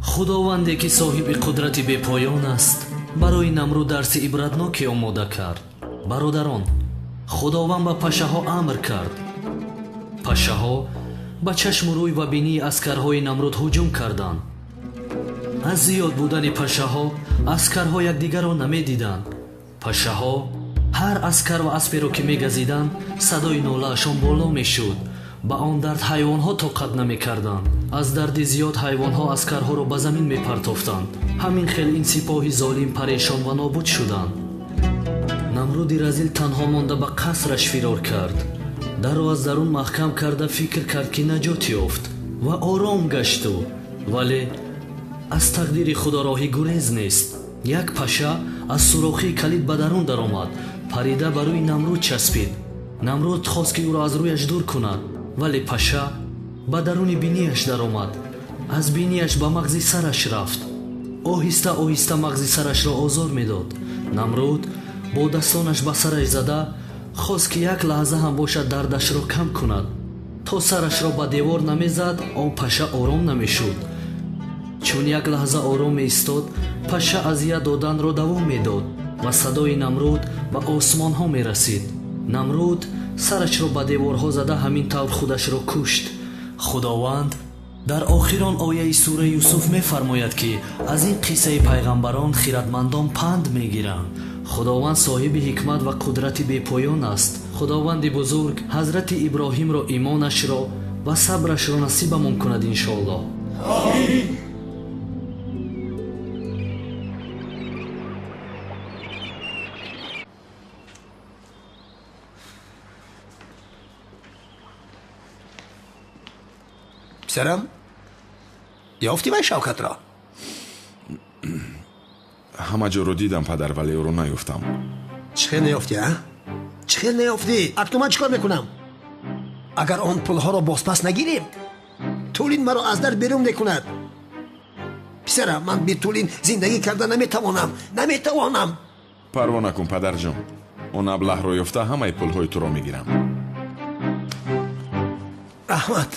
Худованде ки соҳиби қудрати бепоён аст, барои Намруд дарси ибратноке омода кард. Бародарон, худованд ба пашаҳо амр кард. Пашаҳо ба чашму рӯй ва бинии аскарҳои Намруд ҳуҷум карданд. Аз зиёд будани пашаҳо аскарҳо якдигарро намедиданд. Пашаҳо ҳар аскар ва асперо ки мегазиданд, садои нолаашон боло мешуд. Ба он дард ҳайвонҳо тоқат намекарданд. Аз дарди зиёд ҳайвонҳо аскарҳоро ба замин мепартофтанд. Ҳамин хел ин сипоҳи золим парешон ва нобуд шуданд. Намруди разил танҳо монда ба қасраш фирор кард. Дарро аз дарун маҳкам карда фикр кард, ки наҷот ёфт ва ором гашту, вале аз тақдири худо роҳи гурез нест. Як паша аз сурохии калид ба дарун даромад, парида ба рӯи Намруд часпид. Намруд хост, ки ӯро аз рӯяш дур кунад, вале паша ба даруни бинияш даромад. Аз бинияш ба мағзи сараш рафт. Оҳиста оҳиста мағзи сарашро озор медод. Намруд бо дастонаш ба сараш зада хост, ки як лаҳза ҳам бошад дардашро кам кунад. То сарашро ба девор намезад, он паша ором намешуд. Чун як лаҳза ором меистод, паша азият доданро давом медод ва садои Намруд ба осмонҳо мерасид. Намруд сарашро ба деворҳо зада ҳамин тавр худашро кушт. Худованд дар охирон ояи сураи Юсуф мефармояд, ки аз ин қиссаи пайғамбарон хиратмандон панд мегиранд. Худованд соҳиби ҳикмат ва қудрати бепоён аст. Худованди бузург ҳазрати Иброҳимро имонашро ва сабрашро насибамон кунад, иншоаллоҳ. Амин. Писарам, ёфтӣ вай Шавкатро? Ҳама ҷоро дидам, падар, вале ӯро наёфтам. Чӣ хел наёфтӣ, а? Чӣ хел наёфтӣ? Акнун ман чӣ кор мекунам? Агар он пулҳоро бозпас нагирем, Тулин маро аз дар берун мекунад. Писарам, ман бе Тулин зиндагӣ карда наметавонам, наметавонам. Парво накун, падарҷон. Он аблаҳро ёфта ҳамаи пулҳои туро мегирам. Раҳмат.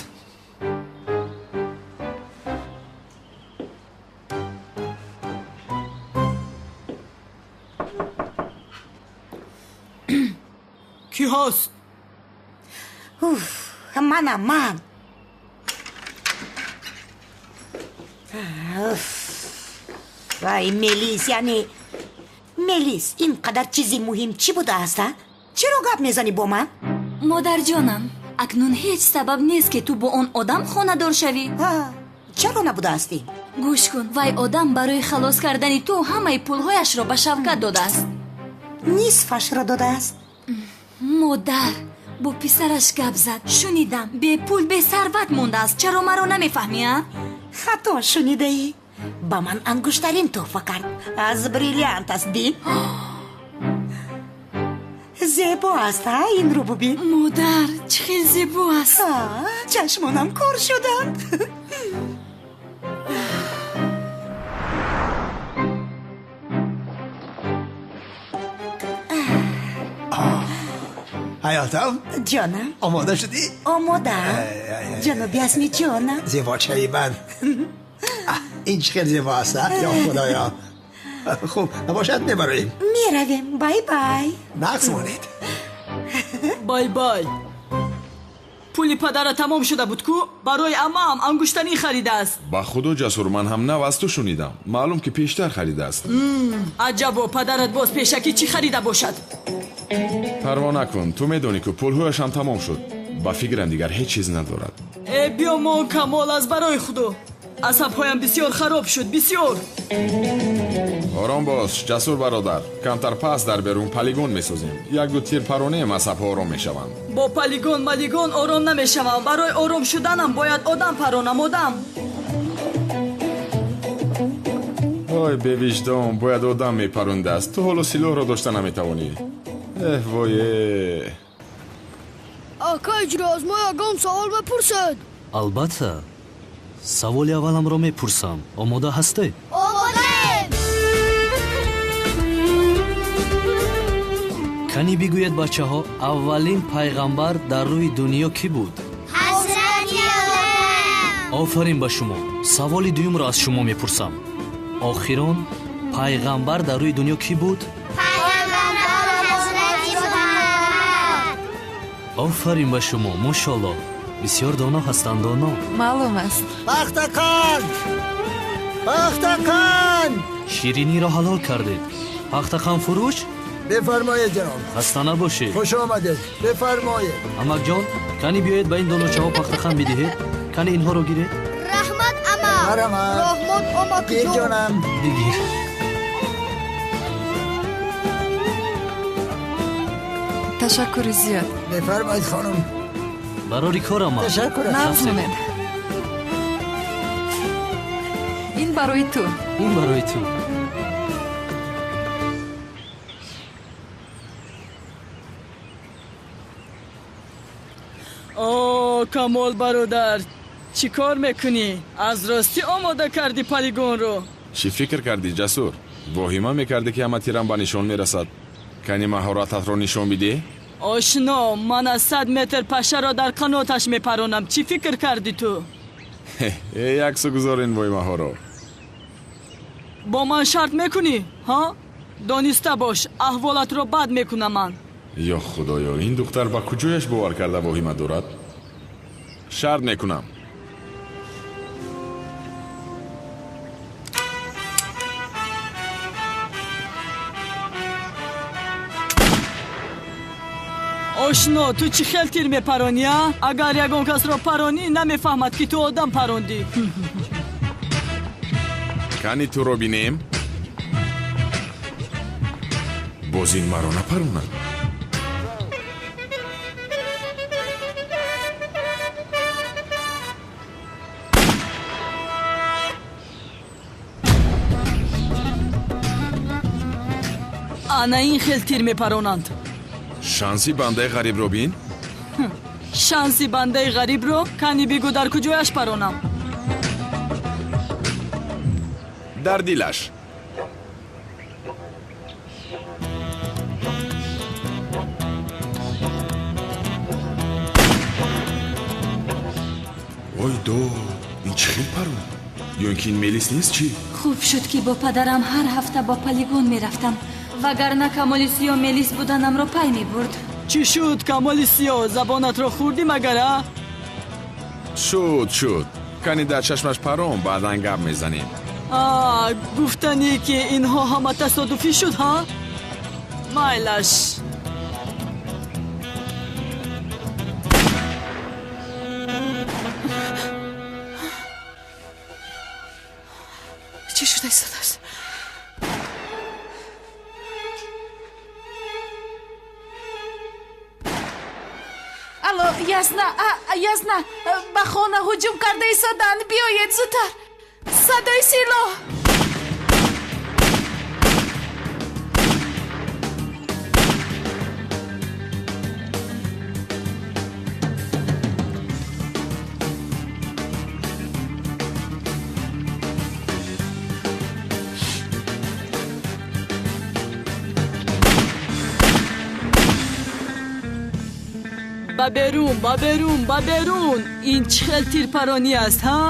Кӣ ҳаст? Уф, манам, ман. Уф. Вай, Мелис, яъне Мелис, ин қадар чизи муҳим чӣ будааст, а? Чаро гап мезанӣ бо ман? Модарҷонам, акнун ҳеҷ сабаб нест, ки ту бо он одам хонадор шавӣ. Чаро набудаастӣ? Гӯш кун, вай одам барои халос кардани ту ҳамаи пулҳояшро ба Шавкат додааст. Нисфашро додааст. Модар бо писараш гап зад. Шунидам, бепул, бесарват мондааст. Чаро маро намефаҳмӣ, а? Хато шунидаӣ. Ба ман ангуштарин тӯҳфа кард. Аз бриллиант аст, бин. Зебо аст, а, инро бубин. Модар, чӣ хел зебо аст. Чашмонам кор шуданд. Ҳаётам? Ҷонам. Омода шудӣ? Омодаам. Ҷаноби Азми, ҷонам. Зебочаи ман. Ин чӣ хел зебо аст, а? Ё худоё. Хуб, набошад, мебароем. Меравем. Бай бай. Нағз монед. Бай бай. Пули падара тамом шуда буд ку? Барои амаам ангуштанӣ харидааст. Ба худо, Ҷасур, ман ҳам нав аз ту шунидам. Маълум ки пештар харидааст. Аҷабо, падарат боз пешакӣ чӣ харида бошад? Парво накун, ту медонӣ ку пулҳояш ҳам тамом шуд. Ба фикрам дигар ҳеҷ чиз надорад. Э, биё мон, Камол, аз барои худо. Асабҳоям бисёр хароб шуд, бисёр. Ором бош, Ҷасур бародар. Камтар пас дар берун полигон месозем. Як-ду тир паронем, асабҳо ором мешаванд. Бо полигон малигон ором намешавам. Барои ором шуданам бояд одам паронам, одам. Ой, бевиҷдон, бояд одам мепарондааст. Ту ҳоло силоҳро дошта наметавонӣ. Эҳ, вое. Ака, иҷро аз мо ягон савол мепурсед? Албатта. Саволи авваламро мепурсам. Омода ҳастед? Омодаем! Кани бигӯед, бачаҳо, аввалин пайғамбар дар рӯи дунё кӣ буд? Ҳазрати Одам. Офарин ба шумо. Саволи дуюмро аз шумо мепурсам. Охирон пайғамбар дар рӯи дунё кӣ буд? Пайғамбар Ҳазрати Муҳаммад. Офарин ба шумо, мошоллоҳ. Бисёр доно ҳастанд, доно. Маълум аст. Пахтақанд! Пахтақанд! Шириниро ҳалол кардед. Пахтақанд фурӯш? Бифармоед, ҷаноб. Хаста набошед. Хуш омадед. Бифармоед. Амакҷон, кани биёед ба ин доночаҳо пахтақанд бидиҳед. Кани инҳоро гиред. Раҳмат, ама. Марҳамат. Раҳмат, амакҷон. Гир, ҷонам. Бигир. Ташаккури зиёд. Бифармоед, хонум. Барори кор, ама. Ташаккур. Нағз монед. Ин барои ту. Ин барои ту. О, Камол бародар, чӣ кор мекунӣ? Аз ростӣ омода кардӣ полигонро? Чӣ фикр кардӣ, Ҷасур? Воҳима мекардӣ, ки ҳама тирам ба нишон мерасад. Кани маҳорататро нишон бидеҳ? Ошно, ман аз 100 метр пашаро дар қаноташ мепаронам. Чӣ фикр кардӣ ту? Э, яксу гузор ин воҳимаҳоро. Бо ман шарт мекунӣ, ҳа? Дониста бош, аҳволатро бад мекунам ман. Ё худоё, ин духтар ба куҷояш бовар карда воҳима дорад? Шарт мекунам. Ошно, ту чӣ хел тир мепаронӣ, а? Агар ягон касро паронӣ, намефаҳмад, ки ту одам парондӣ. Кани туро бинем? Боз ин маро напаронад. Ана ин хел тир мепаронанд. Шанси бандаи ғарибро бин? Шанси бандаи ғарибро? Кани бигӯ, дар куҷояш паронам? Дар дилаш. Ой до, ин чӣ хел парон? Ё ин ки ин Мелис нест, чӣ? Хуб шуд, ки бо падарам ҳар ҳафта бо полигон мерафтам, вагарна Камоли Сиё Мелис буданамро пай мебурд. Чӣ шуд, Камоли сиёҳ? Забонатро хӯрдӣ магар, а? Шуд, шуд. Кани дар чашмаш паром, баъдан гап мезанем. А, гуфтанӣ ки инҳо ҳама тасодуфӣ шуд, ҳа? Майлаш. Чӣ шуда истодааст? Алло, Ясна, Ясна, ба хона ҳуҷум карда истоданд. Биёед зудтар. Садои силоҳ. Ба берун, ба берун, ба берун! Ин чӣ хел тирпаронӣ аст, ҳа?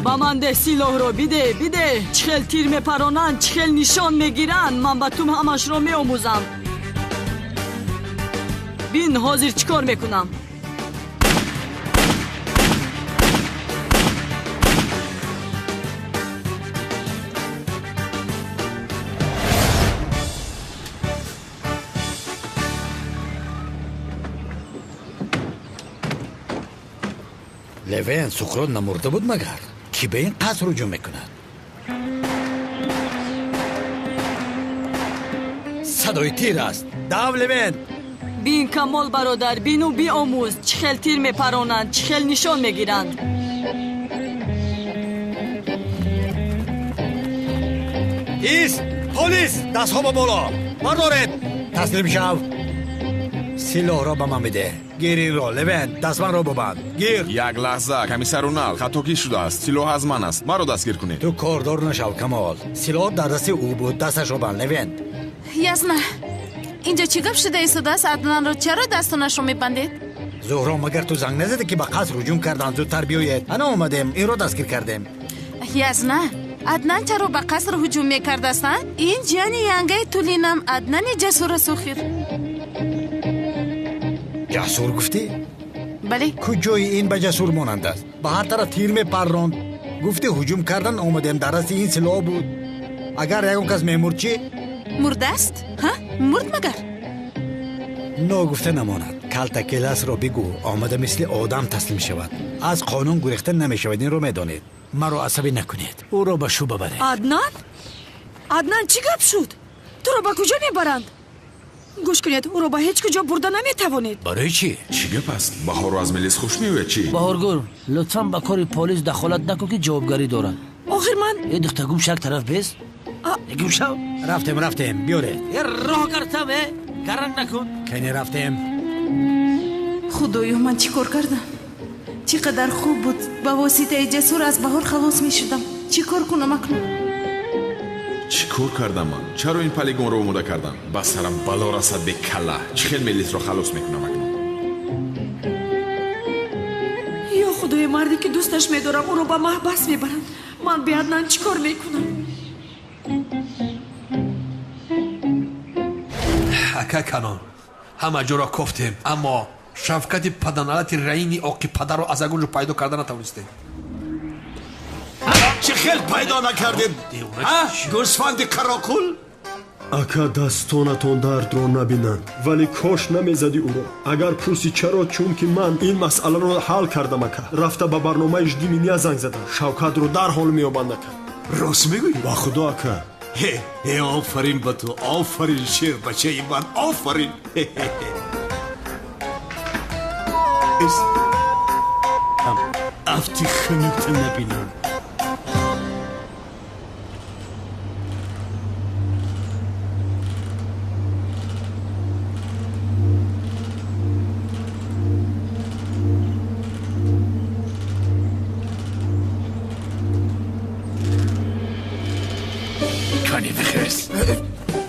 Ба ман деҳ силоҳро, бидеҳ, бидеҳ! Чӣ хел тир мепаронанд, чӣ хел нишон мегиранд, ман ба ту ҳамашро меомӯзам. Бин, ҳозир чӣ кор мекунам. Левен Суқрот намурда буд магар? Ки ба ин қаср ҳуҷум мекунад? Садои тир аст. Дав, Левен! Бин, Камол бародар, бину биомӯз, чӣ хел тир мепаронанд, чӣ хел нишон мегиранд. Ист! Полис! Дастҳо ба боло! Бардоред! Таслим шав! Силоҳро ба ман бидеҳ. Гир инро, Левен, дастманро бубанд. Гир! Як лаҳза, комиссар Унал, хатокӣ шудааст. Силоҳ аз ман аст. Маро дастгир кунед. Ту кордор нашав, Камол. Силоҳ дар дасти ӯ буд, дасташро банд, Левен. Ясна, инҷо чӣ гап шуда истодааст? Аднанро чаро дастонашро мебандед? Зуҳро, магар ту занг назадӣ, ки ба қаср ҳуҷум карданд? Зудтар биёед. Ана омадем, инро дастгир кардем. Ясна, Аднан чаро ба қаср ҳуҷум мекардааст, а? Ин ҷияни янгаи Тулинам, Аднани ҷасур аст охир. Ҷасур гуфтӣ? Бале. Куҷои ин ба ҷасур монанд аст? Ба ҳар тараф тир мепарронд. Гуфтӣ ҳуҷум кардан омадем, дар дасти ин силоҳ буд. Агар ягон кас мемурд чӣ? Мурдааст? Ҳа? Мурд магар? Ногуфта намонад. Калтакеласро бигӯ, омада мисли одам таслим шавад. Аз қонун гурехта намешавад, инро медонед. Маро асабӣ накунед. Ӯро ба шӯъба баред. Аднан? Аднан, чӣ гап шуд? Туро ба куҷо мебаранд? Гӯш кунед, ӯро ба ҳеҷ куҷо бурда наметавонед. Барои чӣ? Чӣ гап аст? Баҳорро аз милис хуш меояд чӣ? Баҳоргул, лутфан ба кори полис дахолат накун, ки ҷавобгарӣ дорад. Охир ман э духта, гум шак тараф бес. Гум шав. Рафтем, рафтем, биёред. Э роҳ картам, э гаранг накун. Кани рафтем. Худоё, ман чӣ кор кардам? Чӣ қадар хуб буд, ба воситаи ҷасур аз баҳор халос мешудам. Чӣ кор кунам акнун? Чӣ кор кардам ман? Чаро ин полигонро омода кардам? Ба сарам бало расад, бекалла. Чӣ хел милисро халос мекунам акнун? Ё худои, марде ки дӯсташ медорам, ӯро ба маҳбас мебаранд. Ман бе Аднан чӣ кор мекунам? Ака Канон, ҳама ҷоро кофтем, аммо шавкати паданалати раини оқи падарро аз ягон ҷо пайдо карда натавонистем. Чӣ хел пайдо накардем? Гӯсфанди қароқул? Ака, дастонатон дардро набинанд, вале кош намезадӣ ӯро. Агар пурсӣ чаро, чунки ман ин масъаларо ҳал кардам, ака. Рафта ба барномаи жди меня занг задам. Шавкатро дарҳол меёбанд, ака. Рост мегӯӣ? Ба худо, ака. Э, офарин ба ту, офарин, шербачаи ман, офарин. Афти хунукта набинам.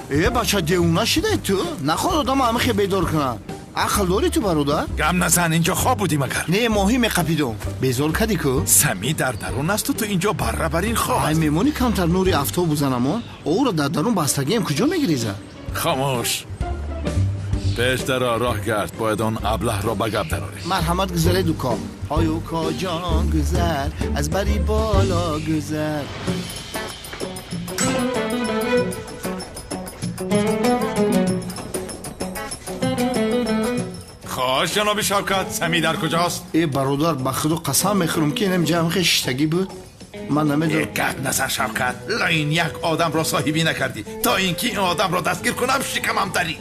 Э бача, девона шидаи ту? Наход одама ҳамихе бедор кунад. Ақл дорӣ ту, бародар? Гам назан, инҷо хоб будӣ магар? Не, моҳӣ меқапидум. Безор кардӣ ку? Сами дар дарун асту, ту инҷо барра бар ин хоб. Ай, мемонӣ камтар нури афтоб бузанамон? Ӯро дар дарун бастагием куҷо мегиреза? Хомӯш. Пеш даро, роҳ гард, бояд он аблаҳро ба гап дарорем. Марҳамат, гузаред, уко. Ой, уко ҷон, гузар, аз бари боло гузар. Хош, ҷаноби Шавкат, Сами дар куҷост? Э, бародар, ба худо қасам мехӯрам, ки инам ҷамъ шиштагӣ буд. Ман намедонам. Гап назан, Шавкат. Лайн як одамро соҳибӣ накардӣ. То ин ки ин одамро дастгир кунам, шикамам дарӣ.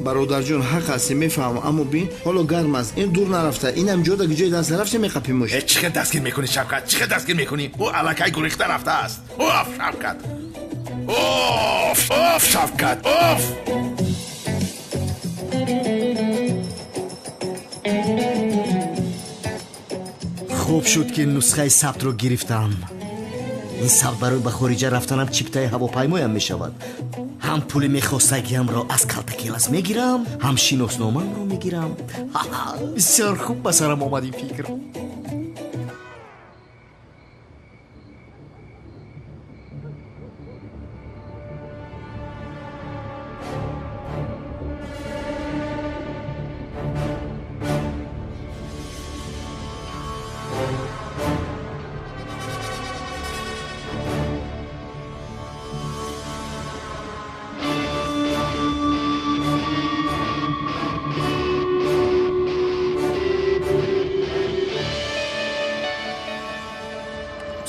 Бародарҷон, ҳақ ҳастӣ, мефаҳмам, аммо бин, ҳоло гарм аст, ин дур нарафта, инам ҷода ҷои даст нарафта меқапимуш. Чӣ хел дастгир мекунӣ, Шавкат? Чӣ хел дастгир мекунӣ? Ӯ аллакай гурехта рафтааст. Оф, Шавкат! Оф, оф, Шавкат, оф! Хуб шуд, ки нусхаи сабтро гирифтам. Ин сабт барои ба хориҷа рафтанам чиптаи ҳавопаймоям мешавад. Ҳам пули мехостагиамро аз калтакелас мегирам, ҳам шиносномаамро мегирам. Бисёр хуб ба сарам омад ин фикр.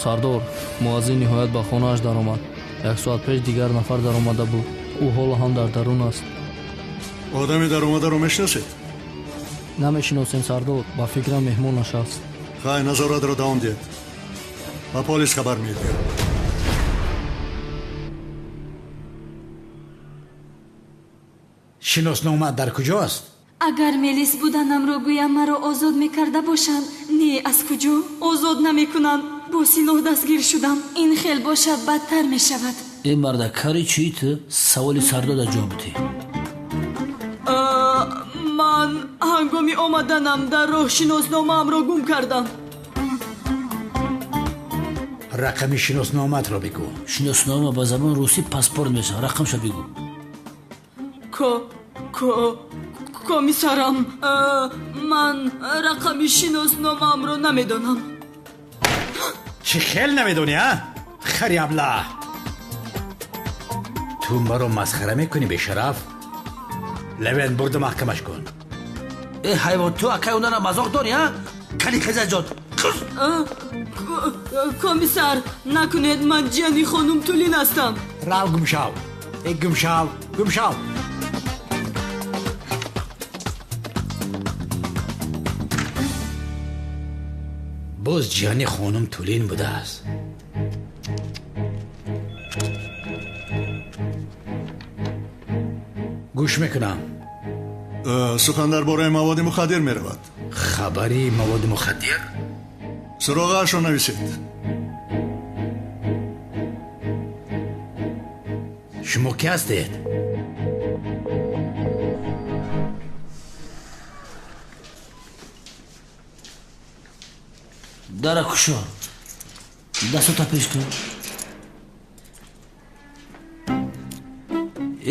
Сардор, муаззин ниҳоят ба хонааш даромад. Як соат пеш дигар нафар даромада буд. Ӯ ҳоло ҳам дар дарун аст. Одами даромадаро мешиносед? Намешиносем, сардор. Ба фикрам, меҳмонаш аст. Хай, назоратро давом диҳед. Ба полис хабар медиҳем. Шиносномаат дар куҷост? Агар мелис буданамро гӯям, маро озод мекарда бошанд. Не, аз куҷо? Озод намекунанд. Бо силоҳ дастгир шудам. Ин хел бошад, бадтар мешавад. Э, марда, кари чӣ ту? Саволи сардода ҷавоб бидеҳ. Ман ҳангоми омаданам дар роҳ шиносномаамро гум кардам. Рақами шиносномаатро бигӯ. Шиноснома ба забони русӣ паспорт мешавад. Рақамша бигӯ. Комиссарам, ман рақами шиносномаамро намедонам. Чӣ хел намедонӣ, а? Хари аблаҳ! Ту маро масхара мекунӣ, бешараф? Левен, бурда маҳкамаш кун. Э, ҳайвон, ту акай онара мазоқ дорӣ, а? Кали хезаҷон. Комиссар, накунед, ман ҷияни хонум Тулин ҳастам. Рав, гумшав. Э, гумшав, гумшав. Боз ҷияни хонум Тулин будааст. Гӯш мекунам. Сухан дар бораи маводи мухаддир меравад. Хабари маводи мухаддир? Суроғаашро нависед. Шумо ки ҳастед? Дара кушо, дастото пеш кун.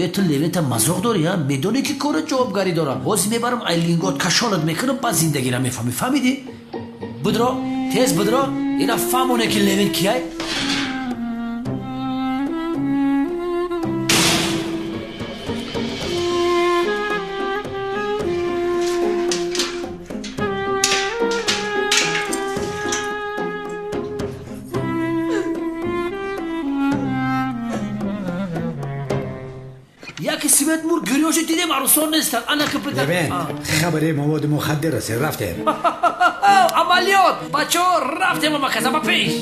Э, ту левета мазоқ дорӣ, а? Медонӣ, ки кори ҷавобгарӣ дорам. Ҳозир мебарам, ай лингот кашонат мекунам, баъд зиндагиро мефаҳмӣ. Фаҳмидӣ? Будро, тез будро, ина фаҳмоне, ки Левин кияй. Яки свет мур, гирёши дидем, арӯсон нестанд. Ана ки пита. Левент, хабари маводи мухаддир расид, рафтем. Амалиёт, бачаҳо, рафтем, амаказа ба пеш.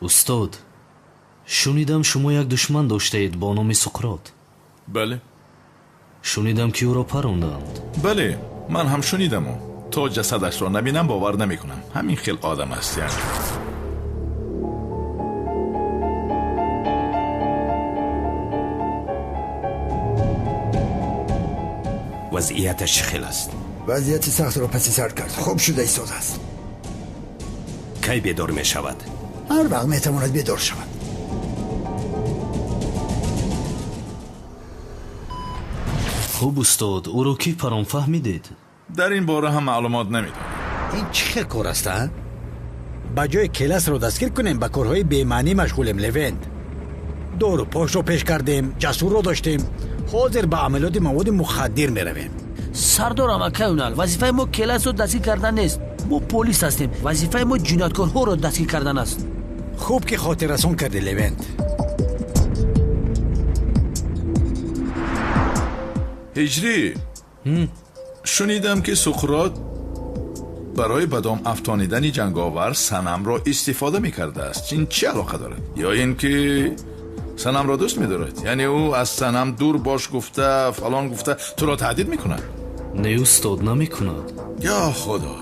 Устод, шунидам, шумо як душман доштаед бо номи Суқрот. Бале. Шунидам, ки ӯро паронданд. Бале, ман ҳам шунидаму то ҷасадашро набинам, бовар намекунам. Ҳамин хел одам аст, яъне. Вазъияташ чӣ хел аст? Вазъияти сахтро паси сар кард, хуб шуда истодааст. Кай бедор мешавад? Ҳар вақт метавонад бедор шавад. Хуб, устод, ӯро кӣ парон, фаҳмидед? Дар ин бора ҳам маълумот намедонам. Ин чӣ хел кор аст, а? Ба ҷои Келасро дастгир кунем, ба корҳои бемаънӣ машғулем. Левент, дору пошро пеш кардем, ҷасурро доштем, ҳозир ба амалиёти маводи мухаддир меравем. Сардорам, акай Унал, вазифаи мо Келасро дастгир кардан нест. Мо полис ҳастем, вазифаи мо ҷинояткорҳоро дастгир кардан аст. Хуб ки хотиррасон кардӣ, Левент. Ҳиҷрӣ, шунидам ки Суқрот барои ба дом афтонидани ҷанговар Санамро истифода мекардааст. Ин чӣ алоқа дорад? Ё ин ки Санамро дӯст медорад? Яъне ӯ аз Санам дур бош гуфта, фалон гуфта туро таҳдид мекунад? Не, устод, намекунад. Ё худо,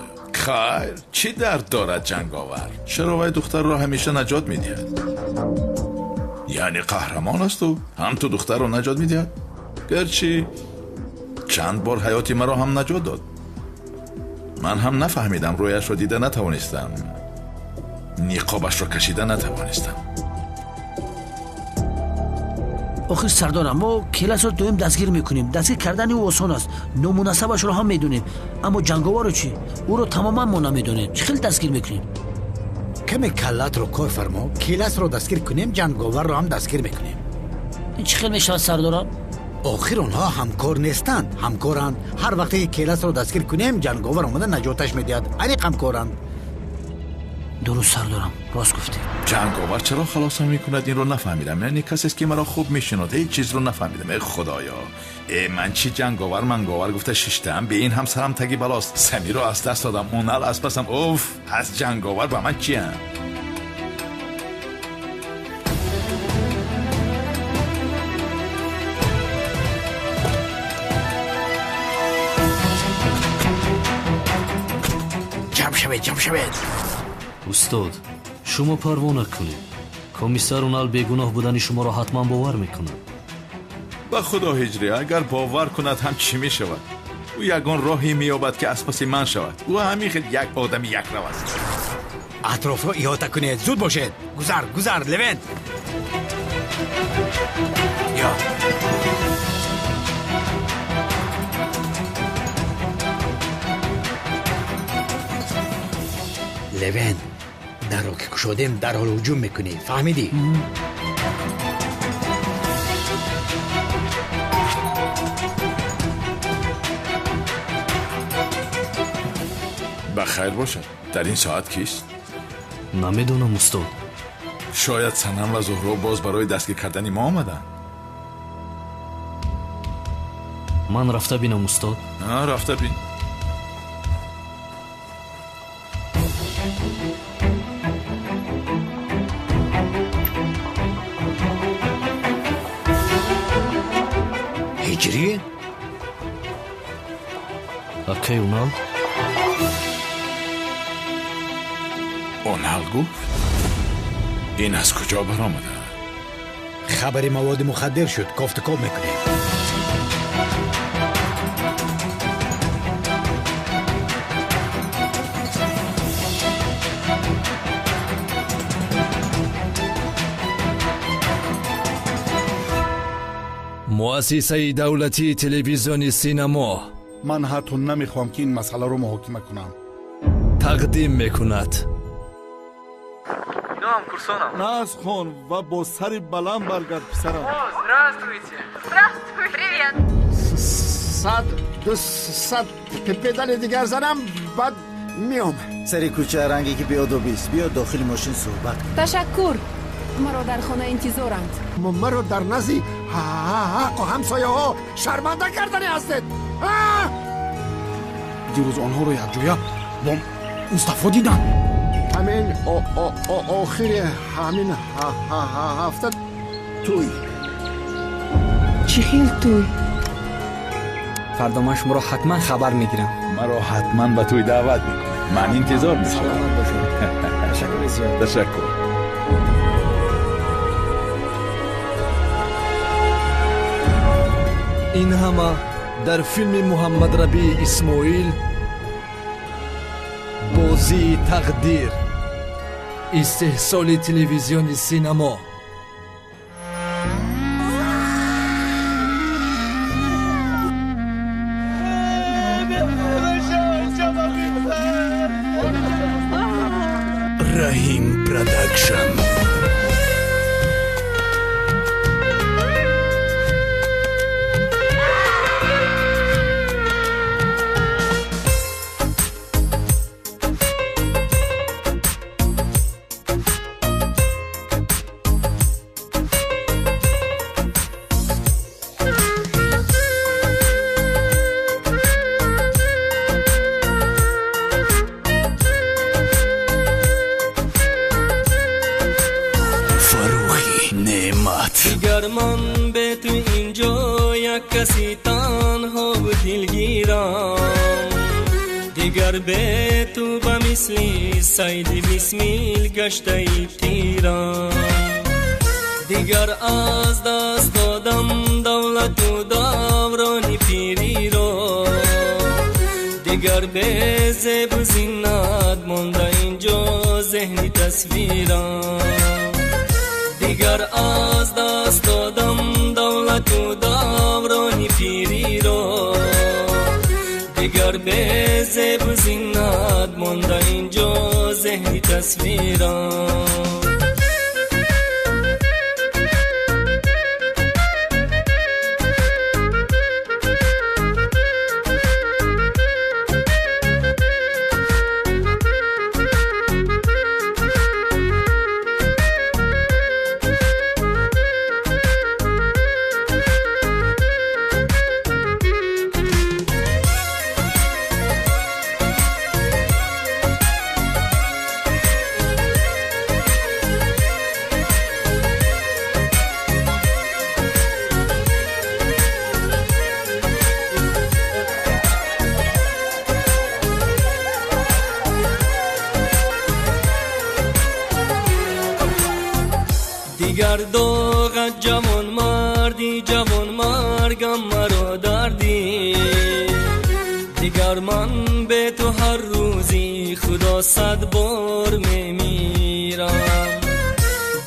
хайр, чӣ дард дорад ҷанговар? Чаро вай духтарро ҳамеша наҷот медиҳад? Яъне қаҳрамон аст ӯ, ҳам ту духтарро наҷот медиҳад? Гарчи чанд бор ҳаёти маро ҳам наҷот дод. Ман ҳам нафаҳмидам, рӯяшро дида натавонистам, ниқобашро кашида натавонистам. Охир сардорам, мо Келасро доим дастгир мекунем. Дастгир кардани ӯ осон аст, номунасабашро ҳам медонем, аммо ҷанговарро чӣ? Ӯро тамоман мо намедонем. Чӣ хел дастгир мекунем? Каме каллатро кор фармо, Келасро дастгир кунем, ҷанговарро ҳам дастгир мекунем. Ин чӣ хел мешавад, сардорам? Охир онҳо ҳамкор нестанд, ҳамкоранд. Ҳар вақте ки Келасро дастгир кунем, ҷанговар омада наҷоташ медиҳад. Аниқ ҳамкоранд. Дуруст, сардорам, рост гуфтӣ. Ҷанговар чаро халосам мекунад, инро нафаҳмидам. Яъне касест ки маро хуб мешинод, ҳеҷ чизро нафаҳмидам. Э худоё, э ман чӣ ҷанговар манговар гуфта шиштаам, бе ин ҳам сарам таги балост. Самиро аз даст додам, Унал аз пасам. Уф, аз ҷанговар ба ман чиям? Ҷамъ шавед. Устод, шумо парво накунед. Комиссар Унал бегуноҳ будани шуморо ҳатман бовар мекунад. Ба худо, ҳиҷрӣ, агар бовар кунад ҳам чӣ мешавад? Ӯ ягон роҳе меёбад ки аз паси ман шавад. Ӯ ҳамин хел як одами якрав аст. Атрофро иҳота кунед, зуд бошед. Гузар, гузар, Левент. Ё Левент, дарро ки кушодем, дарҳол ҳуҷум мекунӣ, фаҳмидӣ? Ба хайр бошад. Дар ин соат кист? Намедонам, устод. Шояд Санам ва Зуҳро боз барои дастгир кардани мо омаданд. Ман рафта бинам, устод? Рафта бин. Ҳиҷрӣ? Акай Унал? Унал гуфт? Ин аз куҷо баромада? Хабари маводи мухаддир шуд, кофтукоб мекунем. Муассисаи давлатии телевизиони Синамо Ман ҳатто намехоҳам, ки ин масъаларо муҳокима кунам. Тақдим мекунад. Иноам курсонам. Нағз хон ва бо сари баланд баргард, писарам. О, здравствуйте. Здравствуй. Привет. 100, 200 педали дигар занам, баъд меом. Сари кӯча ранге ки беодобист. Биё дохили мошин суҳбат кун. Ташаккур. Маро дар хона интизоранд. Маро дар назди ҳаққу ҳамсояҳо шарманда кардани ҳастед. Дирӯз онҳоро якҷоя бо Мустафо дидам. Ҳамин охири ҳамин ҳафта тӯй. Чӣ хел тӯй? Фардо ман шуморо ҳатман хабар мегирам. Маро ҳатман ба тӯй даъват мекунед. Ман интизор мешавам. Ташаккури зиёд. Ташаккур. Ин ҳама Дар филми Муҳаммадрабии Исмоил «Бозии тақдир», истеҳсоли телевизиони Синамо. Раҳим Продакшн. Дигар ман бе ту инҷо як каси танҳову дилгирам, дигар бе ту ба мисли сайди бисмил гаштаи тирам, дигар аз даст додам давлату даврони пириро, дигар бе зебу зинат монда инҷо зеҳни тасвирам, дигар аз даст додам давлату даврони пириро, дигар бе зебу зинат монда инҷо зеҳни тасвирам. Дигар доғат ҷавонмарди, ҷавонмаргам маро дардӣ, дигар ман бе ту ҳар рӯзи худо 100 бор мемирам,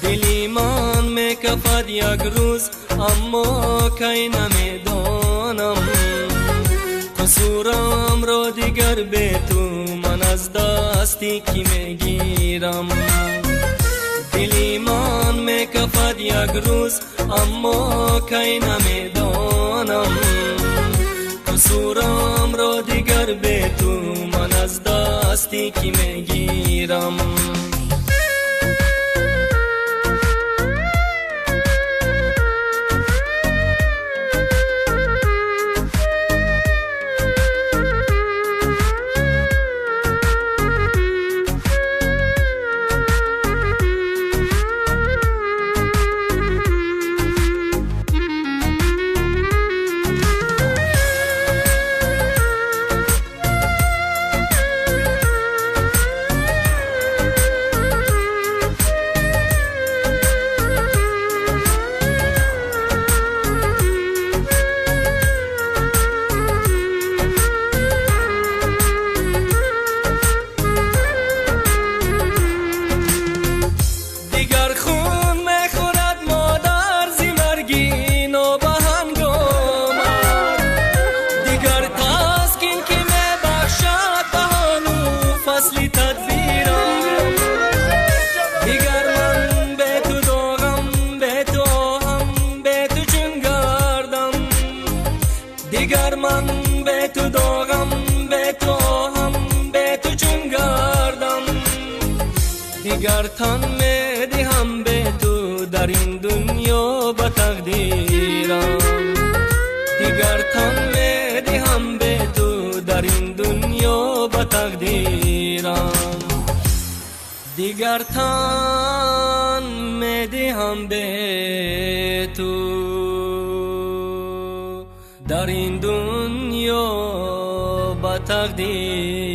дили ман мекафад як рӯз, аммо кай намедонам, қусурамро дигар бе ту ман аз дасти кӣ мегирам, дили ман мекафад як рӯз, аммо кай намедонам, қусурамро дигар бе ту ман аз дасти кӣ мегирам. Дигар хун мехӯрад модар зи марги нобаҳангомад, дигар таскин ки мебахшад ба ҳолу фасли тадбирам, дигар ман бе ту доғам, бе ту оҳам, бе ту чун гардам, дигар ман бе ту доғам, бе ту оҳам, бе ту чун гардам, дигар тан медиҳам бе ту дар ин дунё ба тақдирам, дигар тан медиҳам бе ту дар ин дунё ба тақдирам, дигар тан медиҳам бе ту дар ин дунё ба тақдирам.